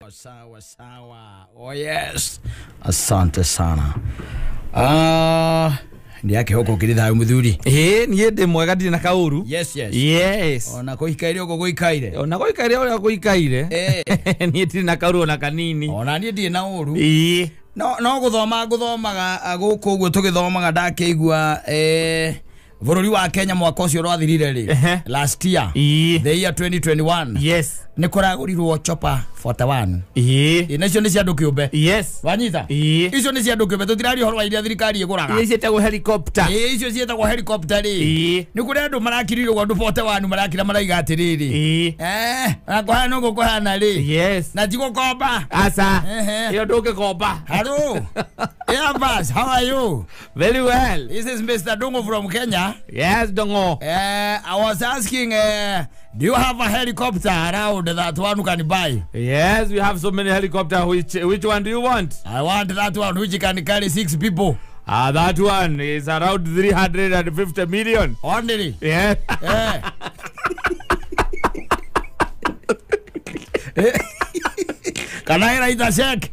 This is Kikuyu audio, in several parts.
Sawa sawa. Oh yes. Asante sana. Ah, ndi yake huko kiritha muthuri. Ĩĩ niĩ ndĩ mwega ndirĩ na kaũru. Yes yes. Yes. Ona kuikaire uko guikaire. Ona gũikaire ũrĩa gũikaire. Eh. Niĩ ndirĩ na kaũru ona kanini. Ona niĩ ndirĩ na ũru. Ĩĩ. No guthoma nguthomaga guku uguo tugithomaga ndakĩigua bũrũri wa Kenya mwaka ũcio ũrathirire rĩ last year. Ĩĩ. The year 2021. Yes. Nĩ kũragũrirwo chopper 41. Ĩĩ. Ĩ nacio nĩ cia andũ kĩũmbe. Yes. Wanyita? Ĩĩ. Icio nĩ cia andũ kĩũmbe tũtiraria ũhoro wa iria thirikari ĩgũraga. Iria ciĩtagwo helicopter. Ĩĩ icio ciĩtagwo helicopter rĩ. Ĩĩ. Nĩ kũrĩ andũ marakirire ũguo andũ 41 marakira maraiga atĩrĩrĩ. Ĩĩ. Na kũhana ũguo kũhana rĩ. Yes. Na ti gũkomba. Aca. Ehe. Ĩyo ndũngĩkomba. Hello. Airbus, how are you? Very well. This is Mr. Dongo from Kenya. Yes, Dongo. I was asking, do you have a helicopter around that one you can buy? Yes, we have so many helicopters. Which one do you want? I want that one which can carry 6 people. That one is around 350 million. Only? Yeah. Yeah. Can I write a check?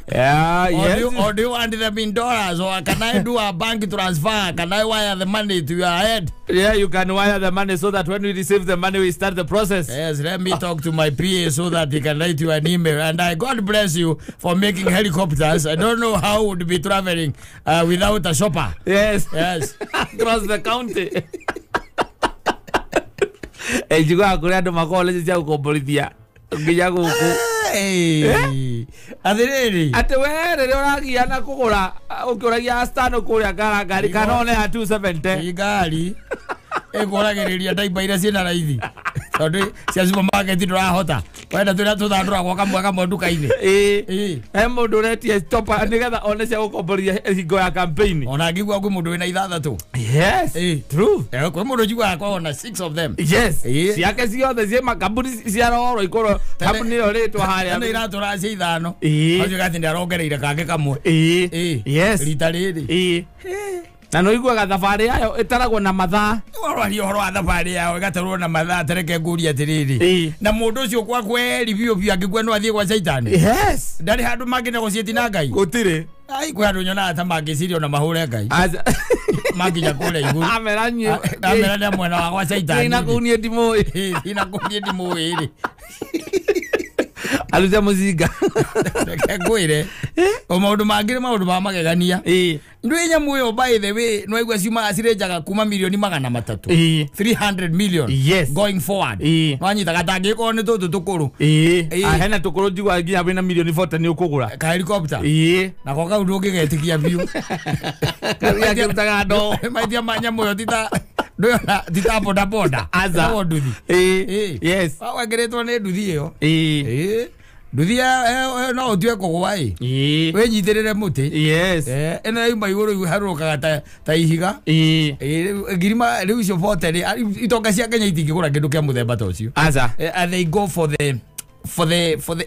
Yeah, or yes. Do you want them in dollars, or can I do a bank transfer? Can I wire the money to your head? Yeah, you can wire the money so that when we receive the money, we start the process. Yes, let me talk to my PA so that he can write you an email. And I God bless you for making helicopters. I don't know how would be traveling without a shopper. Yes. Yes. Across the county. Njiguaga kũrĩ andũ makoragwo cia gũkomborithia nginya gũkũ. Athiriri atĩ we rĩrĩa ũragia na kũgũra ũkĩũragia Astano kũrĩa ngari kana one ya 270 i ngari ĩkũragĩrĩria ndaiba iria ciĩna raithi tondũ cia supermarket ndũrahota wenda tũrĩa tũthandũragwo kamwe kamwe nduka-inĩ. Ĩĩ he mũndũ ũretia chopper nĩgetha one cia gũkomborithia hingo ya campaign. Ona ngigua kwĩ mũndũ wĩna ithathatũ. Yes. True. Kwĩ mũndũ njiguaga kwona 6 of them. Yes. Ciake ciothe ciĩ makambuni ciarorwo ikorwo kambuni ĩyo rĩtwa harĩa. Nĩ iratũra cia ithano. Ĩĩ. Acio gathi nĩ arongereire kangĩ kamwe. Ĩĩ. Yes. Rita rĩrĩ. Ĩĩ. Na nĩ ũiguaga thabarĩ yayo ĩtaragwo na mathaa. Ũraria ũhoro wa thabarĩ yayo ĩgatarwo na mathaa tereke ngũrie atĩrĩrĩ. Ĩĩ. Na mũndũ ũcio kwa kweri biũ biũ angĩkua no athiĩ gwa caitani. Yes. Ndarĩ handũ mangĩnegotiate na Ngai. Gũtirĩ. Ai kwĩ andũ nyonaga ta mangĩciria ona mahũre Ngai. Aca. Manginya kũrĩa igũrũ. Amera nyuĩ. Amera nĩ mwena wa gwa caitani. Ina kũu niĩ ndimũĩ. Ina kũu niĩ ndimũĩ rĩ. Aruta mũcinga. Reke ngwĩre. O maũndũ mangĩ nĩ maũndũ ma magegania. Ĩĩ. Ndũĩ nyamũ ĩyo by the way no aigua ciumaga cirenjaga kuma milioni 300. Ĩĩ. 300 million. Yes. Going forward. Ĩĩ. Wanyitaga tangĩkorwo nĩ tũtũ tũkũrũ. Ĩĩ. Hena tũkũrũ njiguaga nginya wĩna milioni 40 nĩ ũkũgũra. Ka helicopter. Ĩĩ. Nako kau ndũngĩgetĩkia biũ. Karĩa kĩrutaga ndoo. Maitia ma nyamũ ĩyo tita ndũyona tita boda boda. Aca. Nduthi. Ĩĩ. Yes. Wekĩrĩtwo nĩ nduthi ĩyo. Ĩĩ. Ĩĩ. Nduthi no ũtue kũgũa ĩ. Ĩĩ. Wĩnyitĩrĩre mũtĩ. Yes. Ĩno yauma igũrũ iharũrũkaga ta ihiga. Ĩĩ. Ngirima rĩu icio 40 rĩ itonga cia Kenya itingĩgũra kĩndũ kĩa mũthemba ta ũcio. Aca. They go for the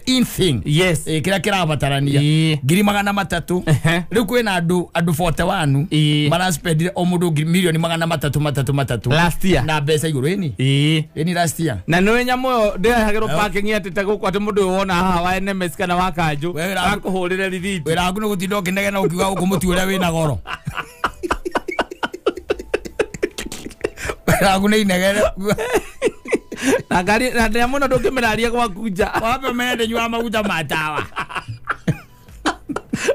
in thing. Yes. Kĩrĩa kĩrabatarania. Ĩĩ. 300. Rĩu kwĩna andũ 41 Ĩĩ. maraspendire o mũndũ milioni 300 3 3. Last year. Na mbeca igũrũ ĩni. Ĩĩ. Ĩni last year. Na nĩ nyamũ ĩyo ndĩrehagĩrwo parking atĩ ta gũkũ atĩ mũndũ ũyũ wona haha wa NMS kana wa Kanjũ akũhũrĩre rithiti. Wĩra waku nĩ gũtinda ũkĩnegena ũkiuga gũkũ mũtu ũrĩa wĩna goro. Wĩra waku nĩ inegene. Na ngari na ndĩa mũno ndũngĩmĩraria gwaku nja. Wambe ũmenye ndĩnyuaga maguta ma tawa.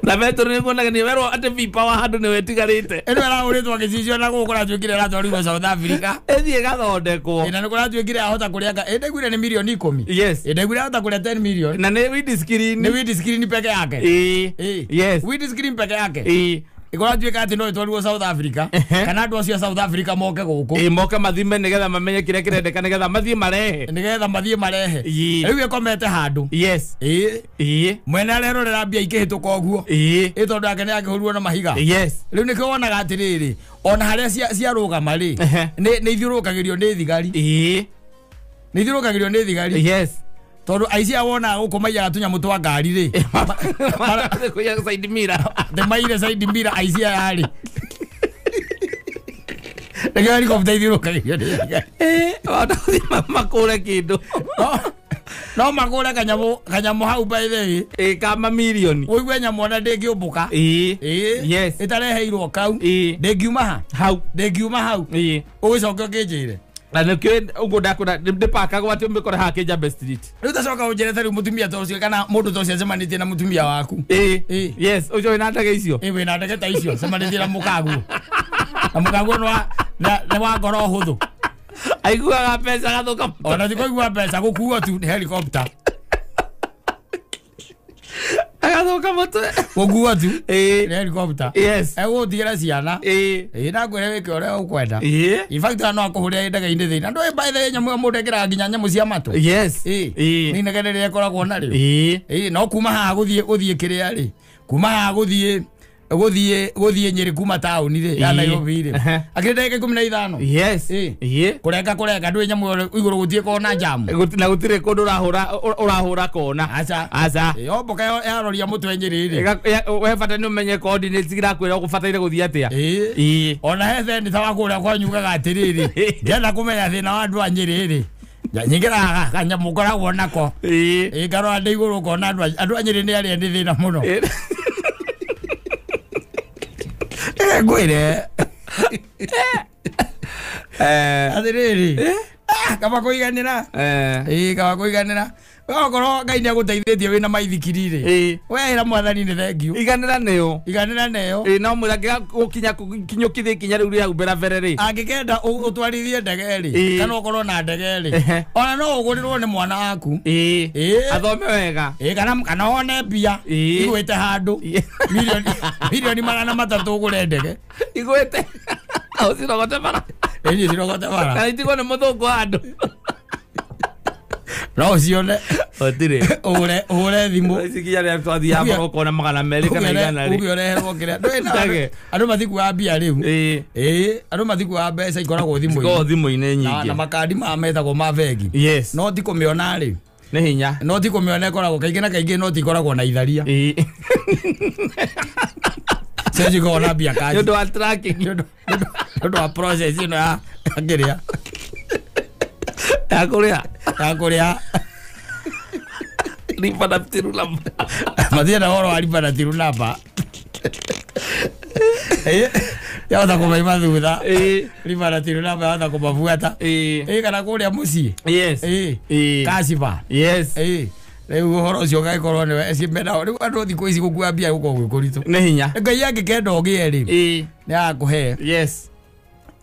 Na betũrũ nĩkuonaga nĩ werwo atĩ V-Power handũ nĩwe ĩtigarĩte. Ĩno ĩragũrĩtwo gĩcicio na gũkũ kũratuĩkire ĩratwarirwo South Africa. Ĩthiĩ ĩgathondekwo. Na nĩ kũratuĩkire ahota kũrĩa ĩndaiguire nĩ milioni 10. Yes. Ĩndaiguire ahota kũrĩa 10 million. Na nĩ windscreen. Nĩ windscreen peke yake. Ĩĩ. Yes. Windscreen peke yake. Ĩĩ. Ĩkũratuĩka atĩ no ĩtwarirwo South Africa kana andũ acio a South Africa moke gũkũ. Ĩĩ moke mathime nĩgetha mamenye kĩrĩa kĩrendeka nĩgetha mathiĩ marehe. Nĩgetha mathiĩ marehe. Rĩu ĩkomete handũ. Yes. Ĩĩ. Ĩĩ. Mwene arerorera mbia ikĩhĩtũka ũguo. Ĩĩ. Ĩ tondũ ake nĩakĩhũrirwo na mahiga. Yes. Rĩu nĩkĩo wonaga atĩrĩrĩ ona harĩa ciarũgama rĩ nĩ ithiũrũrũkagĩrio nĩ thigari. Ĩĩ. Nĩ ithiũrũrũkagĩrio nĩ thigari. Yes. Tondũ aici aya wonaga gũkũ maiyaga tũnyamũ twa ngari rĩ. Kũiya side mirror. Maire side mirror aici aya rĩ. Nĩkĩo helicopter ithiũrũrũkagĩrio nĩ thigari. Ĩĩ, wahota gũthiĩ makũre kĩndũ. No magũre kanyamũ hau by the way. Ĩ kama milioni. Ũigue nyamũ ona ndĩngĩũmbũka. Ĩ. Yes. Ĩtareheirwo kau. Ĩ. Ndĩngiuma ha? Hau. Ndĩngiuma hau. Ĩ. Ũgĩcoke ũkĩnjĩre. Na nĩkĩo ũguo ndakwĩra ndĩpakagwo atĩ ũmĩkore haha Kĩnjambe Street. Rĩu tacoka ũnjĩre ta rĩu mũtumia ta ũcio kana mũndũ ta ũcio acemanĩtie na mũtumia waku. Ĩ. Yes, ũcio wĩna ndege icio. Ĩ wĩna ndege ta icio acemanĩtie na mũkaguo. Na mũkaguo nĩ wa ngoro hũthũ. Aiguaga mbeca gathũka. Ona ti kũigua mbeca gũkuo tu nĩ helicopter. Agathuka mũtwe. Gũkuo tu Ĩ. nĩ helicopter. Yes. Egũgũtigĩra ciana. Ĩ. Ĩ na ngwĩre wĩke ũrĩa ũkwenda. Ĩ. In fact no akũhũrĩre ndege-inĩ thĩinĩ. Andũ by the way nyamũ ĩyo mũndũ ekĩraga nginya nyamũ cia matũ. Yes. Ĩ. Ĩ. Nĩ inegene rĩrĩa ĩkoragwo narĩo. Ĩ. Ĩ no kuma haha gũthiĩ kĩrĩa rĩ. Kuma haha gũthiĩ Nyĩrĩ kuma taũni rĩ ya Nairobi rĩ. Akĩrĩ ndagĩka 15. Yes. Ĩ. Kũrenga ndũĩ nyamũ ĩyo igũrũ gũtiĩ kona jamu. Na gũtirĩ kũndũ ũrahũra kona. Aca. Aca. Yomboka yaroria mũtwe Nyĩrĩ rĩ. We bata nĩ ũmenye coordinates irakwĩra ũgũbataire gũthiĩ atĩa. Ĩ. Ĩ. Ona he senator wa kũrĩa kwanyu ugaga atĩrĩrĩ, ndĩrenda kũmenya thĩna wa andũ a Nyĩrĩ rĩ. Nyingĩraga kanyamũ ngoragwo nako. Ĩ. Ĩ ngarora ndĩ igũrũ ngona andũ a Nyĩrĩ nĩ arĩa nĩ thĩna mũno. Ngwĩre. Atĩrĩrĩ. Kaba kũiganĩra. Ĩ kaba kũiganĩra. Okorwo Ngai nĩagũteithĩtie wĩna maithikiri rĩ. Weĩra mwathani nĩ thengiũ. Iganĩra nĩyo. Iganĩra nĩyo. Ĩ no mwĩra gũkinya kinyũkithia ikinya rĩu rĩa mbere mbere rĩ. Angĩkenda ũtwarithie ndege rĩ, kana ũkorwo na ndege rĩ, ona no ũgũrĩrwo nĩ mwana waku. Ĩ. Athome wega. Ĩ kana one mbia igwĩte handũ. Milioni 300 ũgũre ndege. Igwĩte. Ũcirogote bara. Ĩ cirogote bara. Kana itigwo nĩ mũthũngũ handũ. No ucione. Gũtirĩ. Ũhũre thimũ. Ici kinya rĩrĩa twathiaga bara ũkona 200 kana 100 rĩ. Uge ũreherwo kĩrĩa. Ndũĩ andũ matikuaga mbia rĩu. Ĩ. Andũ matikuaga mbeca ikoragwo thimũ-inĩ. Ikoragwo thimũ-inĩ nyingĩ. Na makandi maya metagwo ma bengi. Yes. No ti kũmĩona rĩ. Nĩ hinya. No ti kũmĩona ĩkoragwo kaingĩ na kaingĩ no ti ikoragwo na itharia. Ĩ. Cio cikoragwo na mbia kanji. Nĩ ũndũ wa tracking. Nĩ ũndũ wa process ĩno ya kĩrĩa. Ya kũrĩa. Ya kũrĩa. Lipa na tiru namba. Mathiĩ na ũhoro wa lipa na tiru namba. Yahota kũmaima thutha. Lipa na tiru namba yahota kũmabuata. Ĩ kana kũrĩa mũciĩ. Yes. Ĩ. Kashiba. Yes. Ĩ. Rĩu ũhoro ũcio ũgagĩkorwo nĩwe cimenao. Rĩu andũ thikũ ici gũkua mbia gũkoragwo gwĩ kũritũ. Nĩ hinya. Ngai angĩkenda ũgĩe rĩ. Ĩ. Nĩ agakũhe. Yes.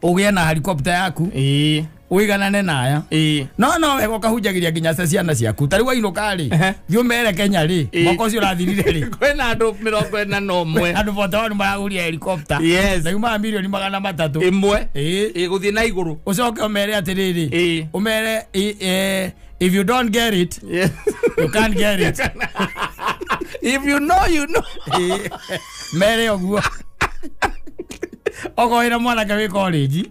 Ũgĩe na helicopter yaku. Ĩ. Uiganane naya. Ĩ. No wega ũkahunjagĩria nginya ciana ciaku. Ta rĩu wainũka rĩ, thiĩ ũmere Kenya rĩ, mwaka ũcio ũrathirire rĩ. Kwĩna andũ 41. Andũ 41 maragũria helicopter. Yes. Na yumaga milioni 300. Ĩmwe. Ĩ. Ĩ gũthiĩ na igũrũ. Ũcoke ũmere atĩrĩrĩ. Ĩ. Ũmere if you don't get it, yes, you can't get it. If you know, you know. Mere ũguo. Okorwo wĩna mwanake wĩ college.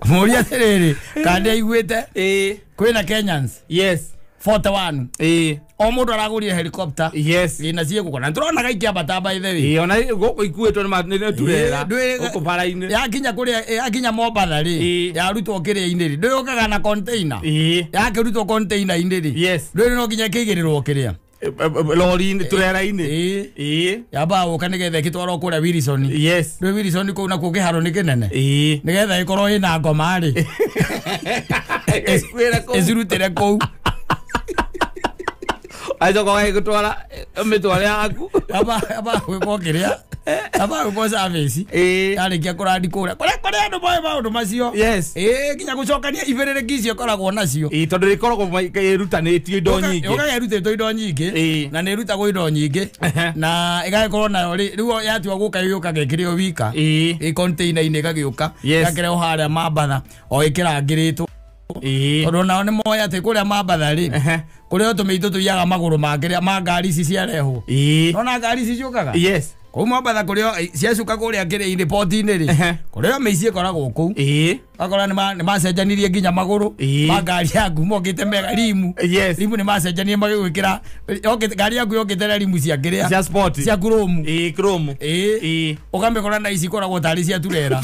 Mũria atĩrĩrĩ, kana nĩaiguĩte kwĩna Kenyans. Yes. 41. Ĩ. O mũndũ aragũrire helicopter. Yes. Ĩ na ciĩ na tũronaga ikĩambata by the way. Ĩ ona gũkũ ikuĩtwo nĩ turera. Gũkũ bara-inĩ. Yakinya kũrĩa yakinya Mombatha rĩ, yarutwo kĩrĩa-inĩ rĩ, ndũyũkaga na container. Ĩ. Yakĩrutwo container-inĩ rĩ. Yes. Ndũĩ no nginya ĩkĩigĩrĩrwo kĩrĩa. Lori-inĩ turera-inĩ. Ĩ. Yambaga gũka nĩgetha ĩgĩtwarwo kũrĩa Wilson. Yes. Ndũĩ Wilson kũu nakuo kĩharo nĩ kĩnene. Ĩ. Nĩgetha ĩkorwo ĩna ngoma rĩ. Ĩcirutĩre kũu. Acoka ũgagĩtwara ũmĩtware yaku. Yamba gwĩkwo kĩrĩa. Yamba gwĩkwo service. Ĩ. Yarĩkia kũrandi kũrĩa. Kũrĩa andũ moĩ maũndũ macio. Yes. Ĩ nginya gũcokania ibĩrĩrĩki icio ĩkoragwo nacio. Ĩ tondũ ĩkoragwo ĩrutanĩtio indo nyingĩ. Yũkaga ĩrutĩtwo indo nyingĩ. Na nĩ ĩrutagwo indo nyingĩ. Na ĩgagĩkorwo nayo rĩ, rĩu yatua gũka yũkaga ĩkĩrĩ o wika. Ĩ. Ĩ container-inĩ ĩgagĩũka. Yes. Ĩgakĩrehwo harĩa Mambatha o ĩkĩrangĩrĩtwo. Ĩ. Tondũ nao nĩ moĩ atĩ kũrĩa Mambatha rĩ, kũrĩa tũmĩitũ tũiyaga magũrũ ma kĩrĩa ma ngari ici ciarehwo. Ĩ. Nona ngari ici ciũkaga? Yes. Kũu Mombatha kũrĩa ciacuka kũrĩa kĩrĩa-inĩ port-inĩ rĩ, kũrĩa mĩici ĩkoragwo kũu. Ĩ. Ũgakora nĩ macenjanirie nginya magũrũ ma ngari yaku mokĩte mega rimu. Yes. Rimu nĩ macenjanirie magĩgwĩkĩra ngari yaku yokĩte na rimu cia kĩrĩa cia sport, cia chrome. Ĩ chrome. Ĩ. Ĩ. Ũkamĩkora na ici ikoragwo tarĩ cia turera.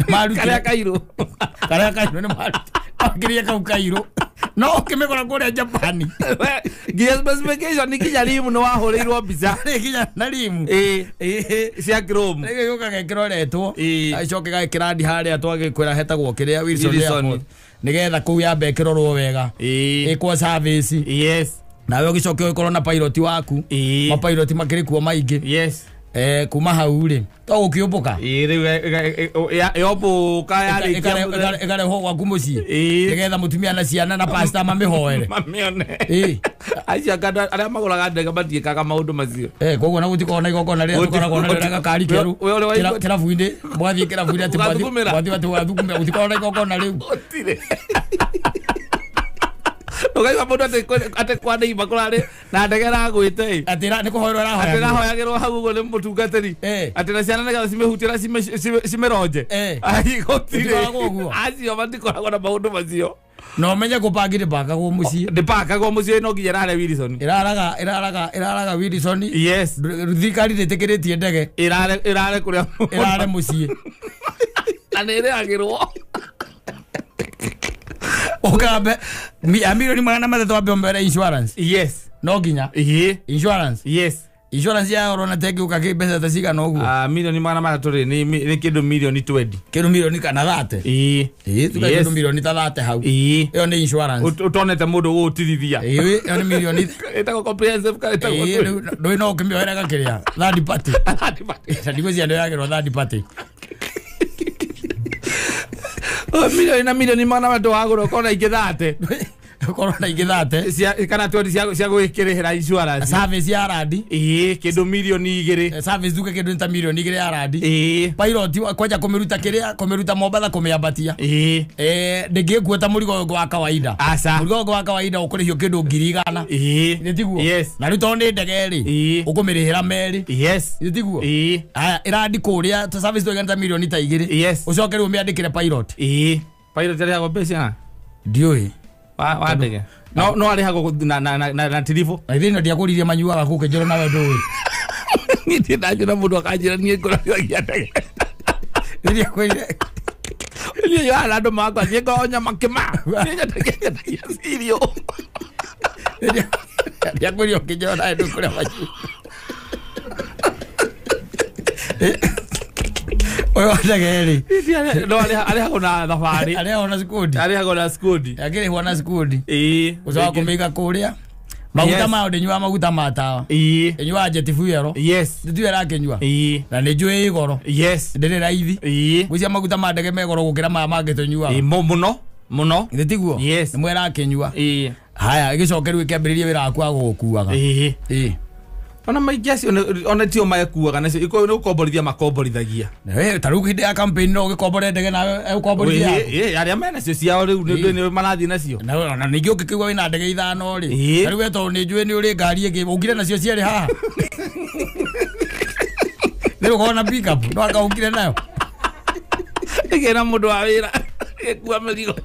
Karĩa kairũ. Karĩa kairũ Akiria kau kairũ. No ũkĩmĩgũra kũrĩa Japan. Nginya specification nĩ kinya rimu nĩ wahũrĩirwo mbica. Nginya na rimu. Ĩĩ. Cia chrome. Gĩgũka gekĩroretwo. Acoke gagĩkĩra ndi harĩa twagĩkwĩra hetagwo kĩrĩa Wilson Airport. Nĩgetha kũu yambe ĩkĩrorwo wega. Ĩkwo service. Yes. Nawe ũgĩcoke ũgĩkorwo na pilot waku. Mapilot makĩrĩ kuo maingĩ. Yes. Kuma hau rĩ to gũkĩũmbũka. Rĩu yombũka yarĩkia ĩkarehwo gwaku mũciĩ nĩgetha mũtumia na ciana na pastor mamĩhoere. Mamĩone. Acio arĩa magũraga ndege matiĩkaga maũndũ macio. Koguo na gũtikoragwo na igongona rĩrĩa tũkoragwo narĩo rĩa gakari kerũ kĩrabu-inĩ mwathiĩ kĩrabu-inĩ atĩ mwathiĩ atĩ wathugumĩra gũtikoragwo na igongona rĩu. Gũtirĩ. Ukaigua mũndũ atĩ kwa neighbor kũrarĩ na ndege ĩragwĩte atĩ nĩ kũhoerwo ĩrahoyagĩrwo atĩ ĩrahoyagĩrwo hau ũguo nĩ mũtungatĩri atĩ na ciana nĩgetha cimĩhutie na cimĩronje. Gũtirĩ. Acio matikoragwo na maũndũ macio. Na ũmenye kũbangi ndĩbangagwo mũciĩ. Ndĩbangagwo mũciĩ no nginya ĩrare Wilson. Ĩraraga Wilson. Yes. Thirikari ndĩtĩkĩrĩtie ndege. Ĩrare kũrĩa ĩrare mũciĩ. Na nĩ ĩrĩhagĩrwo. Ukambe milioni 300 ambe ombere insurance. Yes. No nginya. Insurance. Yes. Insurance ya orona teki ukake mbeca ta cigana ũguo. Milioni 300 rĩ nĩ kĩndũ milioni 20. Kĩndũ milioni kana 30. Ĩĩ. Tuka kĩndũ milioni ta 30 hau. Ĩĩ. Ĩyo nĩ insurance. Ũtonete mũndũ ũgũtirithia. Ĩĩ, ĩyo nĩ milioni ĩtagwo comprehensive kana ĩtagwo. Ĩĩ, ndũĩ no ũkĩmĩoera gakĩrĩa third party. Third party. Ndigwĩciria ndĩoyagĩrwo third party. Milioni na milioni 300 wagũra ũkona ingĩ 30. Ũkorwo na ingĩ 30. Kana 20 cia gwĩkĩrĩhĩra insurance. Service ya randi. Ĩĩ, kĩndũ milioni 2. Service duke kĩndũ ta milioni 2 ya randi. Ĩĩ. Pilot kwanja kũmĩruta kĩrĩa kũmĩruta Mombatha kũmĩambatia. Ĩĩ. Ndĩngĩkua ta mũrigo ũngĩ wa kawaida. Aca. Mũrigo ũngĩ wa kawaida ũkũrĩhio kĩndũ 100,000. Ĩĩ. Nĩ tiguo? Yes. Na rĩu tondũ nĩ ndege rĩ. Ĩĩ. Ũkũmĩrĩhĩra merĩ. Yes. Nĩ tiguo? Ĩĩ. Aya, ĩrandi kũrĩa service tũigana ta milioni ta 2. Yes. Ũcoke rĩu ũmĩandĩkĩre pilot. Ĩĩ. Pilot arĩhagwo mbeca? Ndiũĩ. Wa ndege. No arĩhagwo na tiribũ. Na ithe ndiakũririe manyuaga kũkĩ njoro nawe ndũĩ. Niĩ ndirĩ ndanjĩra mũndũ akanjĩra niĩ ngũragia ndege. Ndiakwĩrire. Niĩ yohana andũ makwa niĩ ngoragwo nyama kĩma. Niĩ nyendagia cereal. Ndiakwĩrire ũkĩnjĩra nawe ndũkũrĩa manyuaga. Ũyũ wa ndege rĩ. No arĩhagwo na thabarĩ. Arĩhagwo na skudi. Arĩhagwo na skudi. Akĩrĩhwo na skudi. Ĩĩ. Ũcoka kũmĩiga kũrĩa. Maguta mayo ndĩnyuaga maguta ma tawa. Ĩĩ. Ĩnyuaga jet fuel. Yes. Ndĩtuĩ ĩrakĩnyua. Ĩĩ. Na nĩ njũĩ ĩ goro. Yes. Ndĩrĩ raithi. Ĩĩ. Ngwĩciria maguta ma ndege me goro gũkĩra maya mangĩ tũnyuaga. Ĩĩ mũno. Mũno. Githĩ tiguo? Yes. Nĩ mwe ĩrakĩnyua. Ĩĩ. Haya, ĩgĩcoke rĩu ĩkĩambĩrĩria wĩra waku wa gũgũkuaga. Ĩĩ. Ĩĩ. Ona maingĩ acio ona tio maekuaga nacio nĩ gũkomborithia makomborithagia. Ta rĩu hĩndĩ ya campaign no ũgĩkombore ndege nawe ũkomborithia yaku. Ĩĩ, arĩa mena cio ciao rĩu nĩ marathiĩ nacio. Na ningĩ ũngĩkĩigua wĩna ndege 5 rĩ. Ta rĩu we tondũ nĩ njũĩ nĩ ũrĩ ngari ĩngĩ ũngire nacio cierĩ haha. Nĩ ũkorwo na pick up no akaũkire nayo. Ĩgĩe na mũndũ wa wĩra ĩkua mĩrigo.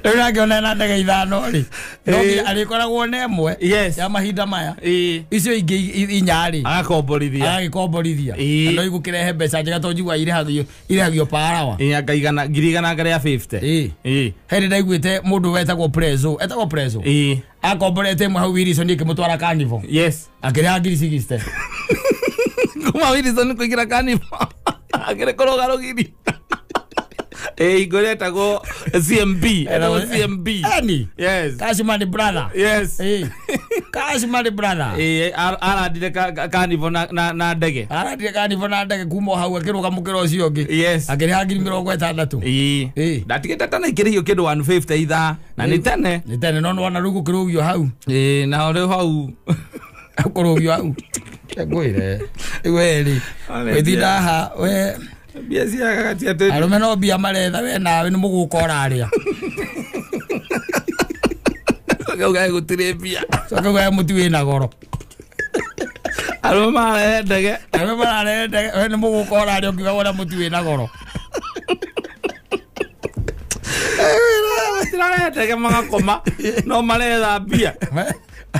Rĩu nake na ndege 5 rĩ. No nginya arĩkoragwo na ĩmwe ya mahinda maya. Icio ingĩ inya rĩ. Agakomborithia. Agagĩkomborithia. Na no igũkĩrehe mbeca njega tondũ njiguaga irĩhagio parawa. Ĩĩ, anga igana 100,000 anga rĩa 50. Ĩĩ. Ĩĩ. He hĩndĩ ndaiguĩte mũndũ wetagwo Prezo. Etagwo Prezo. Ĩĩ. Akomborete ĩmwe hau Wilson ĩkĩmũtwara Carnival. Yes. Akĩrĩha 60,000. Kuma Wilson kũingĩra Carnival. Akĩrĩ kũrũga rũgiri. Ĩĩ, etagwo CMB. Etagwo CMB. Ani? Yes. Cash money brother. Yes. Ĩĩ. Cash money brother. Ĩĩ, arandire Carnival na ndege. Arandire Carnival na ndege kuma hau akĩrũga mũkĩra ũcio ũngĩ. Yes. Akĩrĩha 60,000. Ĩĩ. Ĩĩ. Ndatigĩte tene ikĩrĩhio kĩndũ 150 ithaa. Na nĩ tene. Nĩ tene no nĩwona rĩu gũkĩrũgio hau. Ĩĩ, na rĩu hau. Kũrũgio hau. Ngwĩre. We rĩ. Wĩtinda haha we mbia ciagaga ati arũme no mbia maretha we nawe nĩ mũgũka ũrarĩa. Coka ugae gũtirĩ mbia. Coka ugae mũtu wĩna goro. Arũme mararehe ndege. Arũme mararehe ndege we nĩ mũgũka ũrarĩa ũkiuga wona mũtu wĩna goro. Matirarehe ndege magakoma no maretha mbia.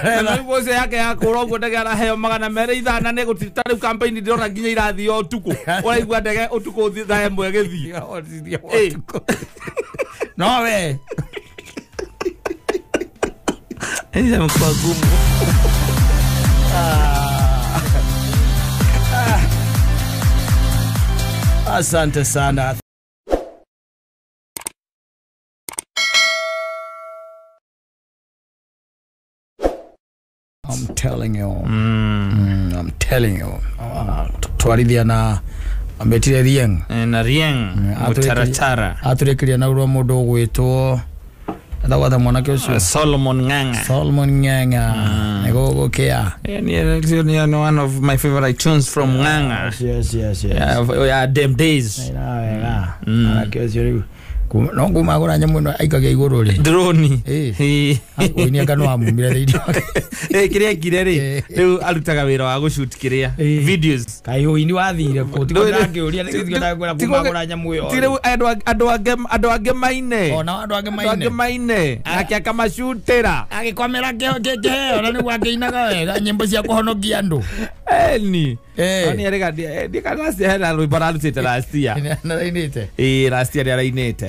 Na rĩu ũcio yake ya kũra ũguo ndege araheo 205 nĩ gũtita rĩu campaign ndĩrona nginya irathio ũtukũ. Ũraigua ndege ũtukũ thaa ĩmwe ĩgĩthiĩ. No we. Ella me gumu. Asante sana. I'm telling you. I'm telling you. Twarithia na ambetire Rieng. Na Rieng mutaratara. Aturekiria na urwa mundu ugwitwo Ndagwatha mwanake ucio Solomon Ng'ang'a. Solomon Ng'ang'a. Niguo gukia. Yeah, ni one of my favorite tunes from Ng'ang'a. Yes, yes, yes. Yeah, them days. Na wega. Mwanake ucio riu no nguma gura nyamu ino aikagia iguru ri. Drone. Eh. Oini anga no amumire thiini wake. Kiria ekire ri. Riu arutaga wira wa gushoot kiria videos. Kai uini wathire ku ti ndangiuria nĩ ndakwira kuma gura nyamu iyo. Ti riu andu ange maine. Ona andu ange maine. Andu ange maine. Nake akamashutira. Agikomera kiheo na niguo akĩinaga wega nyimbo cia kũhonokia andũ. Eni. Oni erega ndikana last year hena rwĩmbo ararutĩte last year. Nĩarainĩte. Last year nĩarainĩte.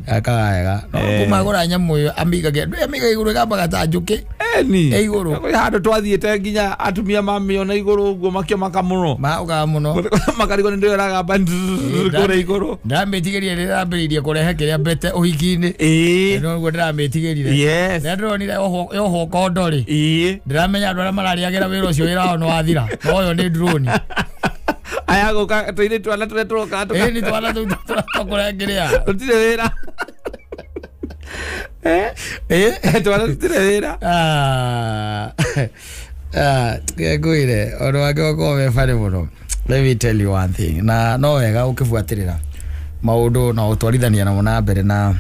Akaga wega. No kuma gura nyamu iyo amigagia amigagia igũrũ ĩgambaga ta njũkĩ. Eni. Igũrũ. Kũrĩ handũ twathiĩte nginya atumia mamĩona igũrũ ũguo makĩmaka mũno. Maũkaga mũno. Makarigwo nĩ ndũĩ ĩragamba kũrĩa igũrũ. Ndĩramĩtigĩrire rĩrĩa ndĩrambĩrĩirie kũrehe kĩrĩa mbete ũhiki-inĩ. Nĩguo ndĩramĩtigĩrire. Yes. Rĩrĩa ndĩronire yohwo kondo rĩ. Ndĩramenya andũ arĩa mararĩagĩra wĩra ũcio wĩra wao nĩ wathira. No ũyũ nĩ drone. Aya gũka tũirĩtu twana tũrĩa tũroka tũka. Nĩ twana tũu tũkũrehe kĩrĩa. Tũtirĩ wĩra. Twana tũtirĩ wĩra. Ngwĩre ũndũ wake ũkorwo wĩ funny mũno. Let me tell you one thing. Na no wega ũkĩbuatĩrĩra maũndũ na ũtwarithania namo na mbere na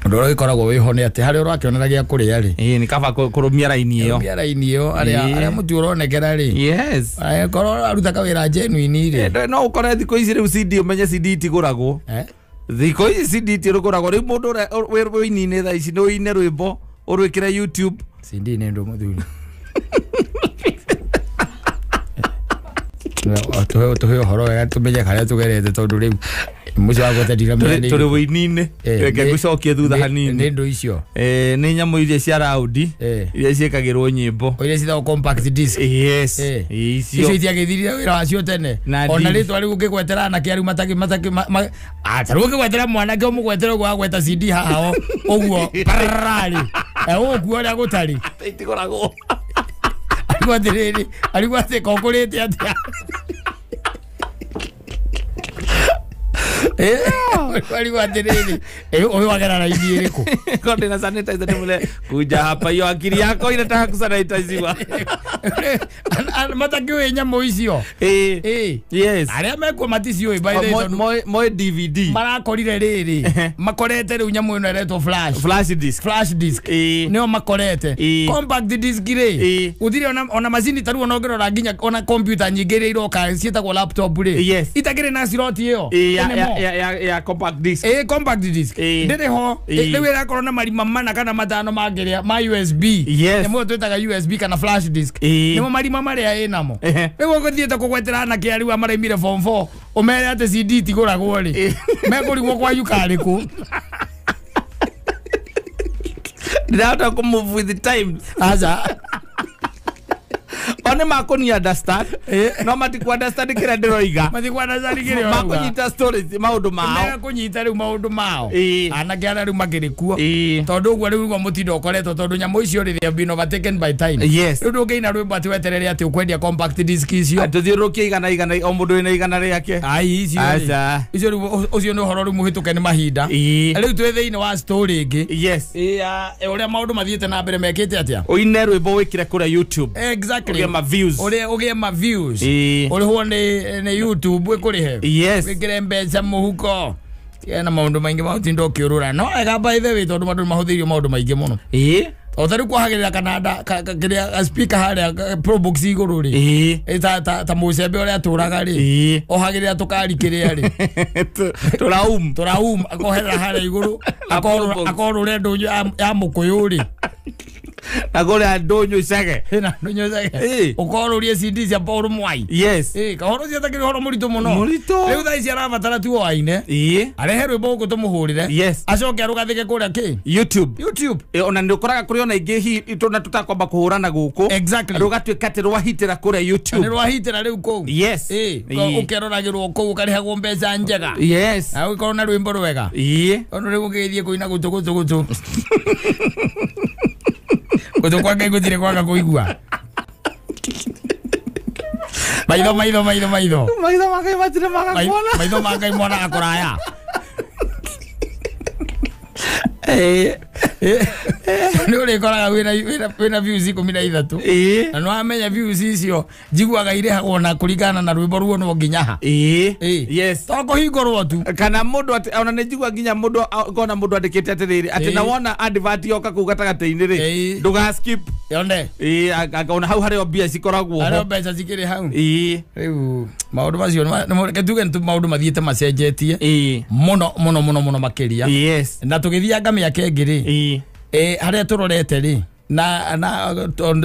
ũndũ ũrĩa ũgĩkoragwo wĩho nĩ atĩ harĩa ũrakĩonera gĩa kũrĩa rĩ. Nĩ kaba kũrũmia raini ĩyo. Kũrũmia raini ĩyo arĩa mũtu ũronekera rĩ. Yes. Angĩkorwo aruta kawĩra genuine rĩ. No ũkore thikũ ici rĩu CD ũmenye CD itigũragwo. Thikũ ici CD itirũgũragwo rĩu mũndũ ũrĩa wĩ ũini-inĩ thaa ici nĩ ũine rwĩmbo ũrwĩkĩre YouTube. CD nĩ ndũ mũthuri. Tuhe ũhoro wega tũmenye harĩa tũgerete tondũ rĩu mũcio wa gwete ndiramenya nĩ tũrĩ wĩini-inĩ reke ngũcokie thutha hanini nĩ ndũ icio nĩ nyamũ iria cia raundi iria ciĩkagĩrwo nyĩmbo iria ciĩtagwo compact disc. Yes. Icio itiagĩthirire wĩra wacio tene ona rĩtwa rĩu ũngĩgwetera anake arĩu mataki ta rĩu ũngĩgwetera mwanake ũmũgwetere ũguo agweta CD haha ũguo parararĩ ũguo ũrĩa gũtarĩ itigũragwo arigwo atĩrĩrĩ arigwo atĩ kokũrĩte atĩa arigwo atĩrĩrĩ ũyũ wagera raini ĩrĩkũ konde na sanitizer ndimule kuja hapa hiyo akili yako inataka kusanitiziwa matakĩũĩ nyamũ icio. Yes. Arĩa mekuo maticiũĩ by the way moe DVD marakorire rĩrĩ makorete rĩu nyamũ ĩno ĩretwo flash disk. Flash disk nĩo makorete compact disk rĩ gũtirĩ ona macini ta rĩu ona ũngĩrora nginya ona computer nyingĩ iria iroka ciĩtagwo laptop rĩ itakĩrĩ na slot ĩyo ya compact disk. Compact disk ndĩrĩ ho rĩu ĩrakorwo na marima mana kana matano mangĩrĩa ma USB. Nyamũ ĩyo twĩtaga USB kana flash disk nĩmo marima marĩa ĩnamo rĩu ũgũthiĩte kũgwetera anake arĩa maraimire form 4 ũmere atĩ CD itigũragwo rĩ mekũrigwo kwanyu karĩ kũ. Ndĩrahota kũ move with the times. Aca one makũni understand no matiku understand kĩrĩa ndĩroiga matiku understand kĩrĩa ũroiga makũnyita stories maũndũ mao mekũnyita rĩu maũndũ mao anake arĩa rĩu makĩrĩ kuo tondũ ũguo rĩu nĩguo mũtindo ũkoretwo tondũ nyamũ icio rĩ they have been overtaken by time. Yes. Rĩu ndũngĩina rwĩmbo atĩ weterere atĩ ũkwendia compact disc icio tũthiũrũrũkie igana igana o mũndũ wĩna igana rĩake. Ai icio icio rĩu ũcio nĩ ũhoro rĩu mũhĩtũke nĩ mahinda. Rĩu twĩ thĩinĩ wa story ĩngĩ. Yes. Ũrĩa maũndũ mathiĩte na mbere mekĩte atĩa ũine rwĩmbo wĩkĩre kũrĩa YouTube. Exactly. Ũgĩe ma views. Ũrĩa ũgĩe ma views. Ũrĩhwo nĩ YouTube ĩkũrĩhe. Yes. Wĩkĩre mbeca mũhuko. Ena maũndũ maingĩ ma ũtinda ũkĩũrũra no ega by the way tondũ andũ nĩ mahũthĩirio maũndũ maingĩ mũno. Tondũ tarĩu kuohagĩrĩra kananda kĩrĩa speaker harĩa Probox igũrũ rĩ. Ta mũcembe ũrĩa atũraga rĩ. Ohagĩrĩra tũkari kĩrĩa rĩ. Tũraum. Tũraum akoherera harĩa igũrũ. Akorũre ndũnyũ ya mũkũyũ rĩ. Na kũrĩa ndũnyũ icege. Na ndũnyũ icege. Ũkorũrie CD cia Paul Mwai. Yes. Kahoro ũcio atakĩrĩ ũhoro mũritũ mũno. Mũritũ. Rĩu thaa ici arabatara tu o aine. Arehe rwĩmbo gũkũ tũmũhũrĩre. Yes. Acoke arũgathĩke kũrĩa kĩ? YouTube. YouTube. Ona nĩ ũkoraga kũrĩ ona ingĩ hihi tũna tũtakwamba kũhũrana gũkũ. Exactly. Rũgatuĩka atĩ rwahitĩra kũrĩa YouTube. Nĩ rwahitĩra rĩu kũu. Yes. Ũkeroragĩrwo kũu ũkarĩhagwo mbeca njega. Yes. Na ũgĩkorwo na rwĩmbo rwega. Tondũ rĩu ũgĩgĩthiĩ kũina gũtũ gũtũ gũtũ. Gũtũ kwa Ngai gũtirĩ kwaga kũigua. Maitho maitho maitho maitho. Maitho ma Ngai matirĩ maga kuona. Maitho ma Ngai monaga kũraya. Nĩ ũrĩkoraga wĩna views 13. Na nĩwamenya views icio njiguaga irĩhagwo na kũringana na rwĩmbo ruonwo nginya ha. Yes. To kũhingũrwo tu. Kana mũndũ atĩ ona nĩ njigua nginya mũndũ ngona mũndũ andĩkĩte atĩrĩrĩ atĩ na wona advert yoka kũu gatagatĩ-inĩ rĩ ndũga skip. Yone. Ona hau harĩ o mbia cikoragwo ho. Harĩ o mbeca cikĩrĩ hau. Rĩu maũndũ macio reke tuge nĩ maũndũ mathiĩte macenjetie mũno mũno mũno mũno makĩria. Yes. Na tũgĩthianga mĩaka ĩngĩ rĩ harĩa tũrorete rĩ na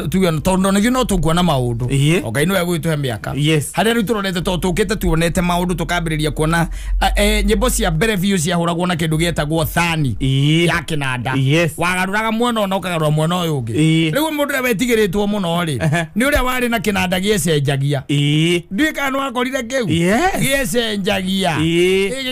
tuge tondũ nĩguo no tũkuona maũndũ. Ngai nĩwe ũgũgĩtũhe mĩaka. Yes. Harĩa rĩu tũrorete tondũ tũkĩte tuonete maũndũ tũkambĩrĩria kuona nyĩmbo cia mbere biũ ciahũragwo na kĩndũ gĩetagwo thani ya kĩnanda. Yes. Wagarũraga mwena ũna ũkagarũra mwena ũyũ ũngĩ. Rĩu mũndũ ũrĩa wetigĩrĩtwo mũno rĩ nĩ ũrĩa warĩ na kĩnanda gĩecenjagia. Ndiũĩ kana nĩwakorire kĩu. Gĩecenjagia.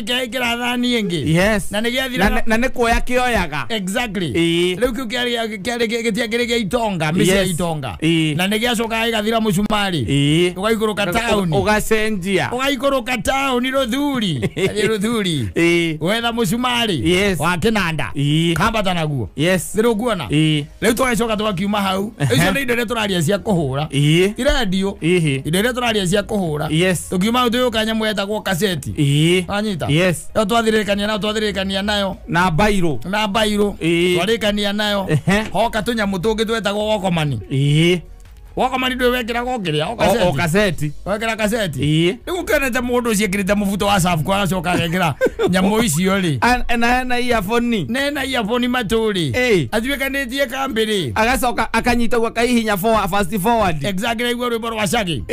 Gĩkĩra thani ĩngĩ. Yes. Na nĩgĩathiraga. Na nĩ kuoya kĩoyaga. Exactly. Rĩu kĩu kĩarĩ gĩtiakĩrĩ gĩa itonga, mĩciĩ ya itonga. Na nĩgĩacokaga gĩgathira mũcumarĩ. Ũgaikũrũka taũni. Ũgacenjia. Ũgaikũrũka taũni rũthuri. Rũthuri. Gwetha mũcumarĩ. Yes. Wa kĩnanda. Kambata naguo. Yes. Nĩ ũkuona? Rĩu tũgacoka tũgakiuma hau. Icio nĩ indo iria tũraria cia kũhũra. Ti rendio. Indo iria tũraria cia kũhũra. Yes. Tũkiuma hau tũgĩũka nyamũ yetagwo kaseti. Wanyita? Yes. Ĩyo twathirĩrĩkania nayo twathirĩrĩkania nayo. Na bairũ. Na bairũ. Twarĩkania nayo. Hoka tũnyamũ tũngĩ twetagwo wokomani. Wokomani ndũĩ wekĩraga ũkĩrĩa o kaseti. Wekĩra kaseti. Rĩu ũkĩonete mũndũ ũcio ekĩrĩte mũbuto wa Safco agacoka agekĩra nyamũ icio rĩ. Na hena earphone. Na hena earphone matũ rĩ. Atuĩkanĩtie kambĩ rĩ. Agacoka akanyita ũguo akaihinya fast forward. Exactly aigua rwĩmbo rwa Shaggy.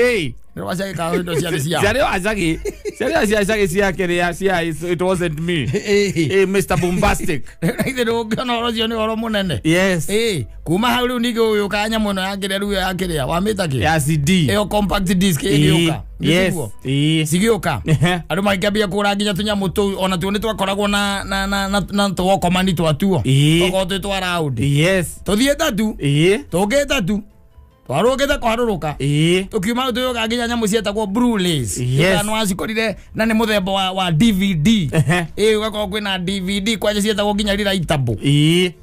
Rwa Shaggy kana indo ciarĩ cia. Ciarĩ wa Shaggy. Ciarĩ cia Shaggy cia kĩrĩa cia it wasn't me. Mr Bombastic. Na ithe ndũngĩona ũhoro ũcio nĩ ũhoro mũnene. Yes. Kuma hau rĩu ningĩ ũgĩũka nyamũ ĩno ya kĩrĩa rĩu ya kĩrĩa wamĩta kĩ? Ya CD. Ĩyo compact disc ĩgĩũka. Yes. Cigĩũka. Andũ magĩkĩambia kũgũra nginya tũnyamũ tũu ona tuo nĩ twakoragwo na na na na tũwokomani twatuo. Tũkoragwo twĩ twa round. Yes. Tũthiĩte tu. Tũngĩte tu. Twarũgĩte kwarũrũka. Tũkiuma tũgĩũka nginya nyamũ cietagwo Blu-rays. Yes. Nĩ wacikorire na nĩ mũthemba wa DVD. Ũgakorwo kwĩna DVD kwanja cietagwo nginya rewritable.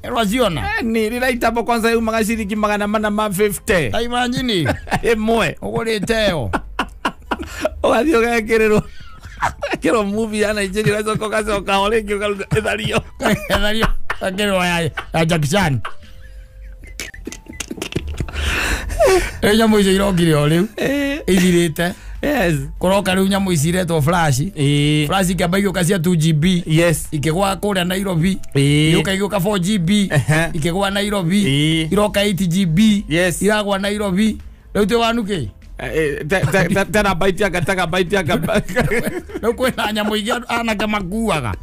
Nĩwaciona? Nĩ rewritable kwanza yumaga ciringi 450. Ta imagine. Ĩmwe. Ũgũrĩte ĩyo. Ũgathiĩ ũgekĩrĩrwo. Kĩrwo movie ya Nigeria ũgacoka ũgacoka o rĩngĩ ũkaruta ĩthario. Ĩthario. Ĩkĩrwo ya Jackie Chan. Rĩu nyamũ icio irokire o rĩu ithirĩte. Yes. Kũroka rĩu nyamũ ici iretwo flash. Flash ikĩamba igĩũka cia 2GB. Yes. Ikĩgwa kũrĩa Nairobi. Igĩũka igĩũka 4GB. Ikĩgwa Nairobi. Iroka 8GB. Yes. Iragwa Nairobi. Rĩu twĩ wanuki? Terabyte anga terabyte anga. Rĩu kwĩna nyamũ ingĩ anake makuaga.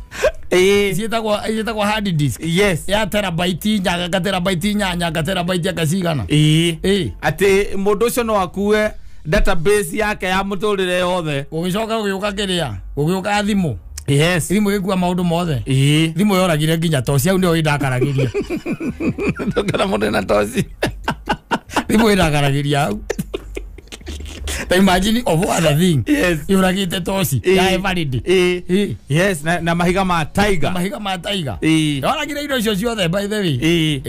Ciĩtagwo hard disk. Yes. Ya terabyte inya ka terabyte inyanya ka terabyte anga cigana. Atĩ mũndũ ũcio no akue database yake ya mũtũrĩre yothe. Gũgĩcoka gũgĩũka kĩrĩa? Gũgĩũka thimũ. Yes. Thimũ ĩgĩkua maũndũ mothe. Thimũ yoragire nginya toci hau nĩho ĩndakaragĩria. Ndũngĩona mũndũ ena toci. Thimũ ĩndakaragĩria hau. Ta imagine of other thing. Yes. Yuragite toci ya Eveready. Yes, na mahiga ma tiger. Mahiga ma tiger. Yoragire indo icio ciothe by the way.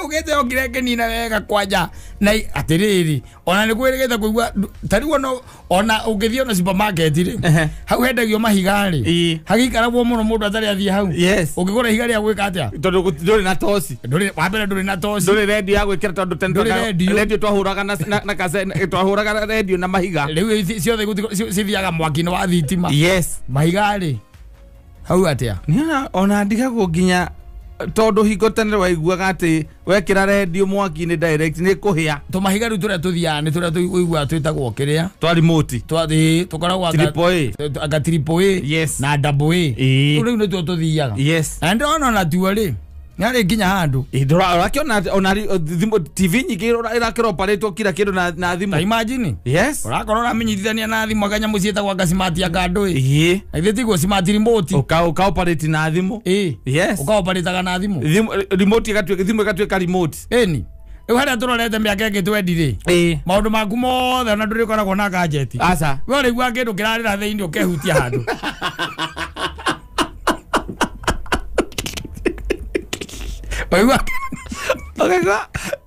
Yugite yokire nginina wega kwanja na atiriri ona nĩ kwĩrĩgĩte kũigua ta rĩu ona ũngĩthiĩ ona supermarket rĩ hau hendagio mahiga rĩ hagĩikaragwo mũno mũndũ atarĩ athiĩ hau. Ũngĩgũra ihiga rĩa gwĩka atĩa tondũ ndũrĩ na toci ndũrĩ wa mbere ndũrĩ na toci ndũrĩ redio ya gwĩkĩra tondũ tene redio twahũraga na cassette twahũraga redio na mahiga rĩu ciothe cithiaga mwaki-inĩ wa thitima. Yes. Mahiga rĩ hau atĩa ona ndigagwo nginya tondu hingo tene waiguaga ati wekira redio mwaki-inĩ direct nĩ kũhĩa tũmahiga rĩu tũrĩa tũthiaga nĩ tũrĩa tũiguaga twĩtagwo kĩrĩa twa remote twathi tũkoragwo anga triple A. Yes. Na double A rĩu nĩtuo tũthiaga. Yes. Na ndĩrona ona tuo rĩ nĩarĩ nginya handũ ũrakĩona ona thimũ TV nyingĩ ĩrakĩroparĩtwo kila kĩndũ na thimũ. Ta imagine. Yes. Ũrakorwo ũramenyithania na thimũ akanyamũ ciĩtagwo anga smart anga ndũĩ. Ĩĩ. Na ithuĩ tiguo smart remote. Ũkaoparĩti na thimũ. Ĩĩ. Yes. Ũkaoparĩtaga na thimũ. Remote ĩgatuĩka thimũ ĩgatuĩka remote. Ĩni. Rĩu harĩa tũrorete mĩaka ĩngĩ twendi rĩ. Ĩĩ. Maũndũ maku mothe ona ndũrĩkoragwo na gadget. Aca. We ũraigua kĩndũ kĩrarĩra thĩinĩ ũkehutia handũ. Oigua ũkaigua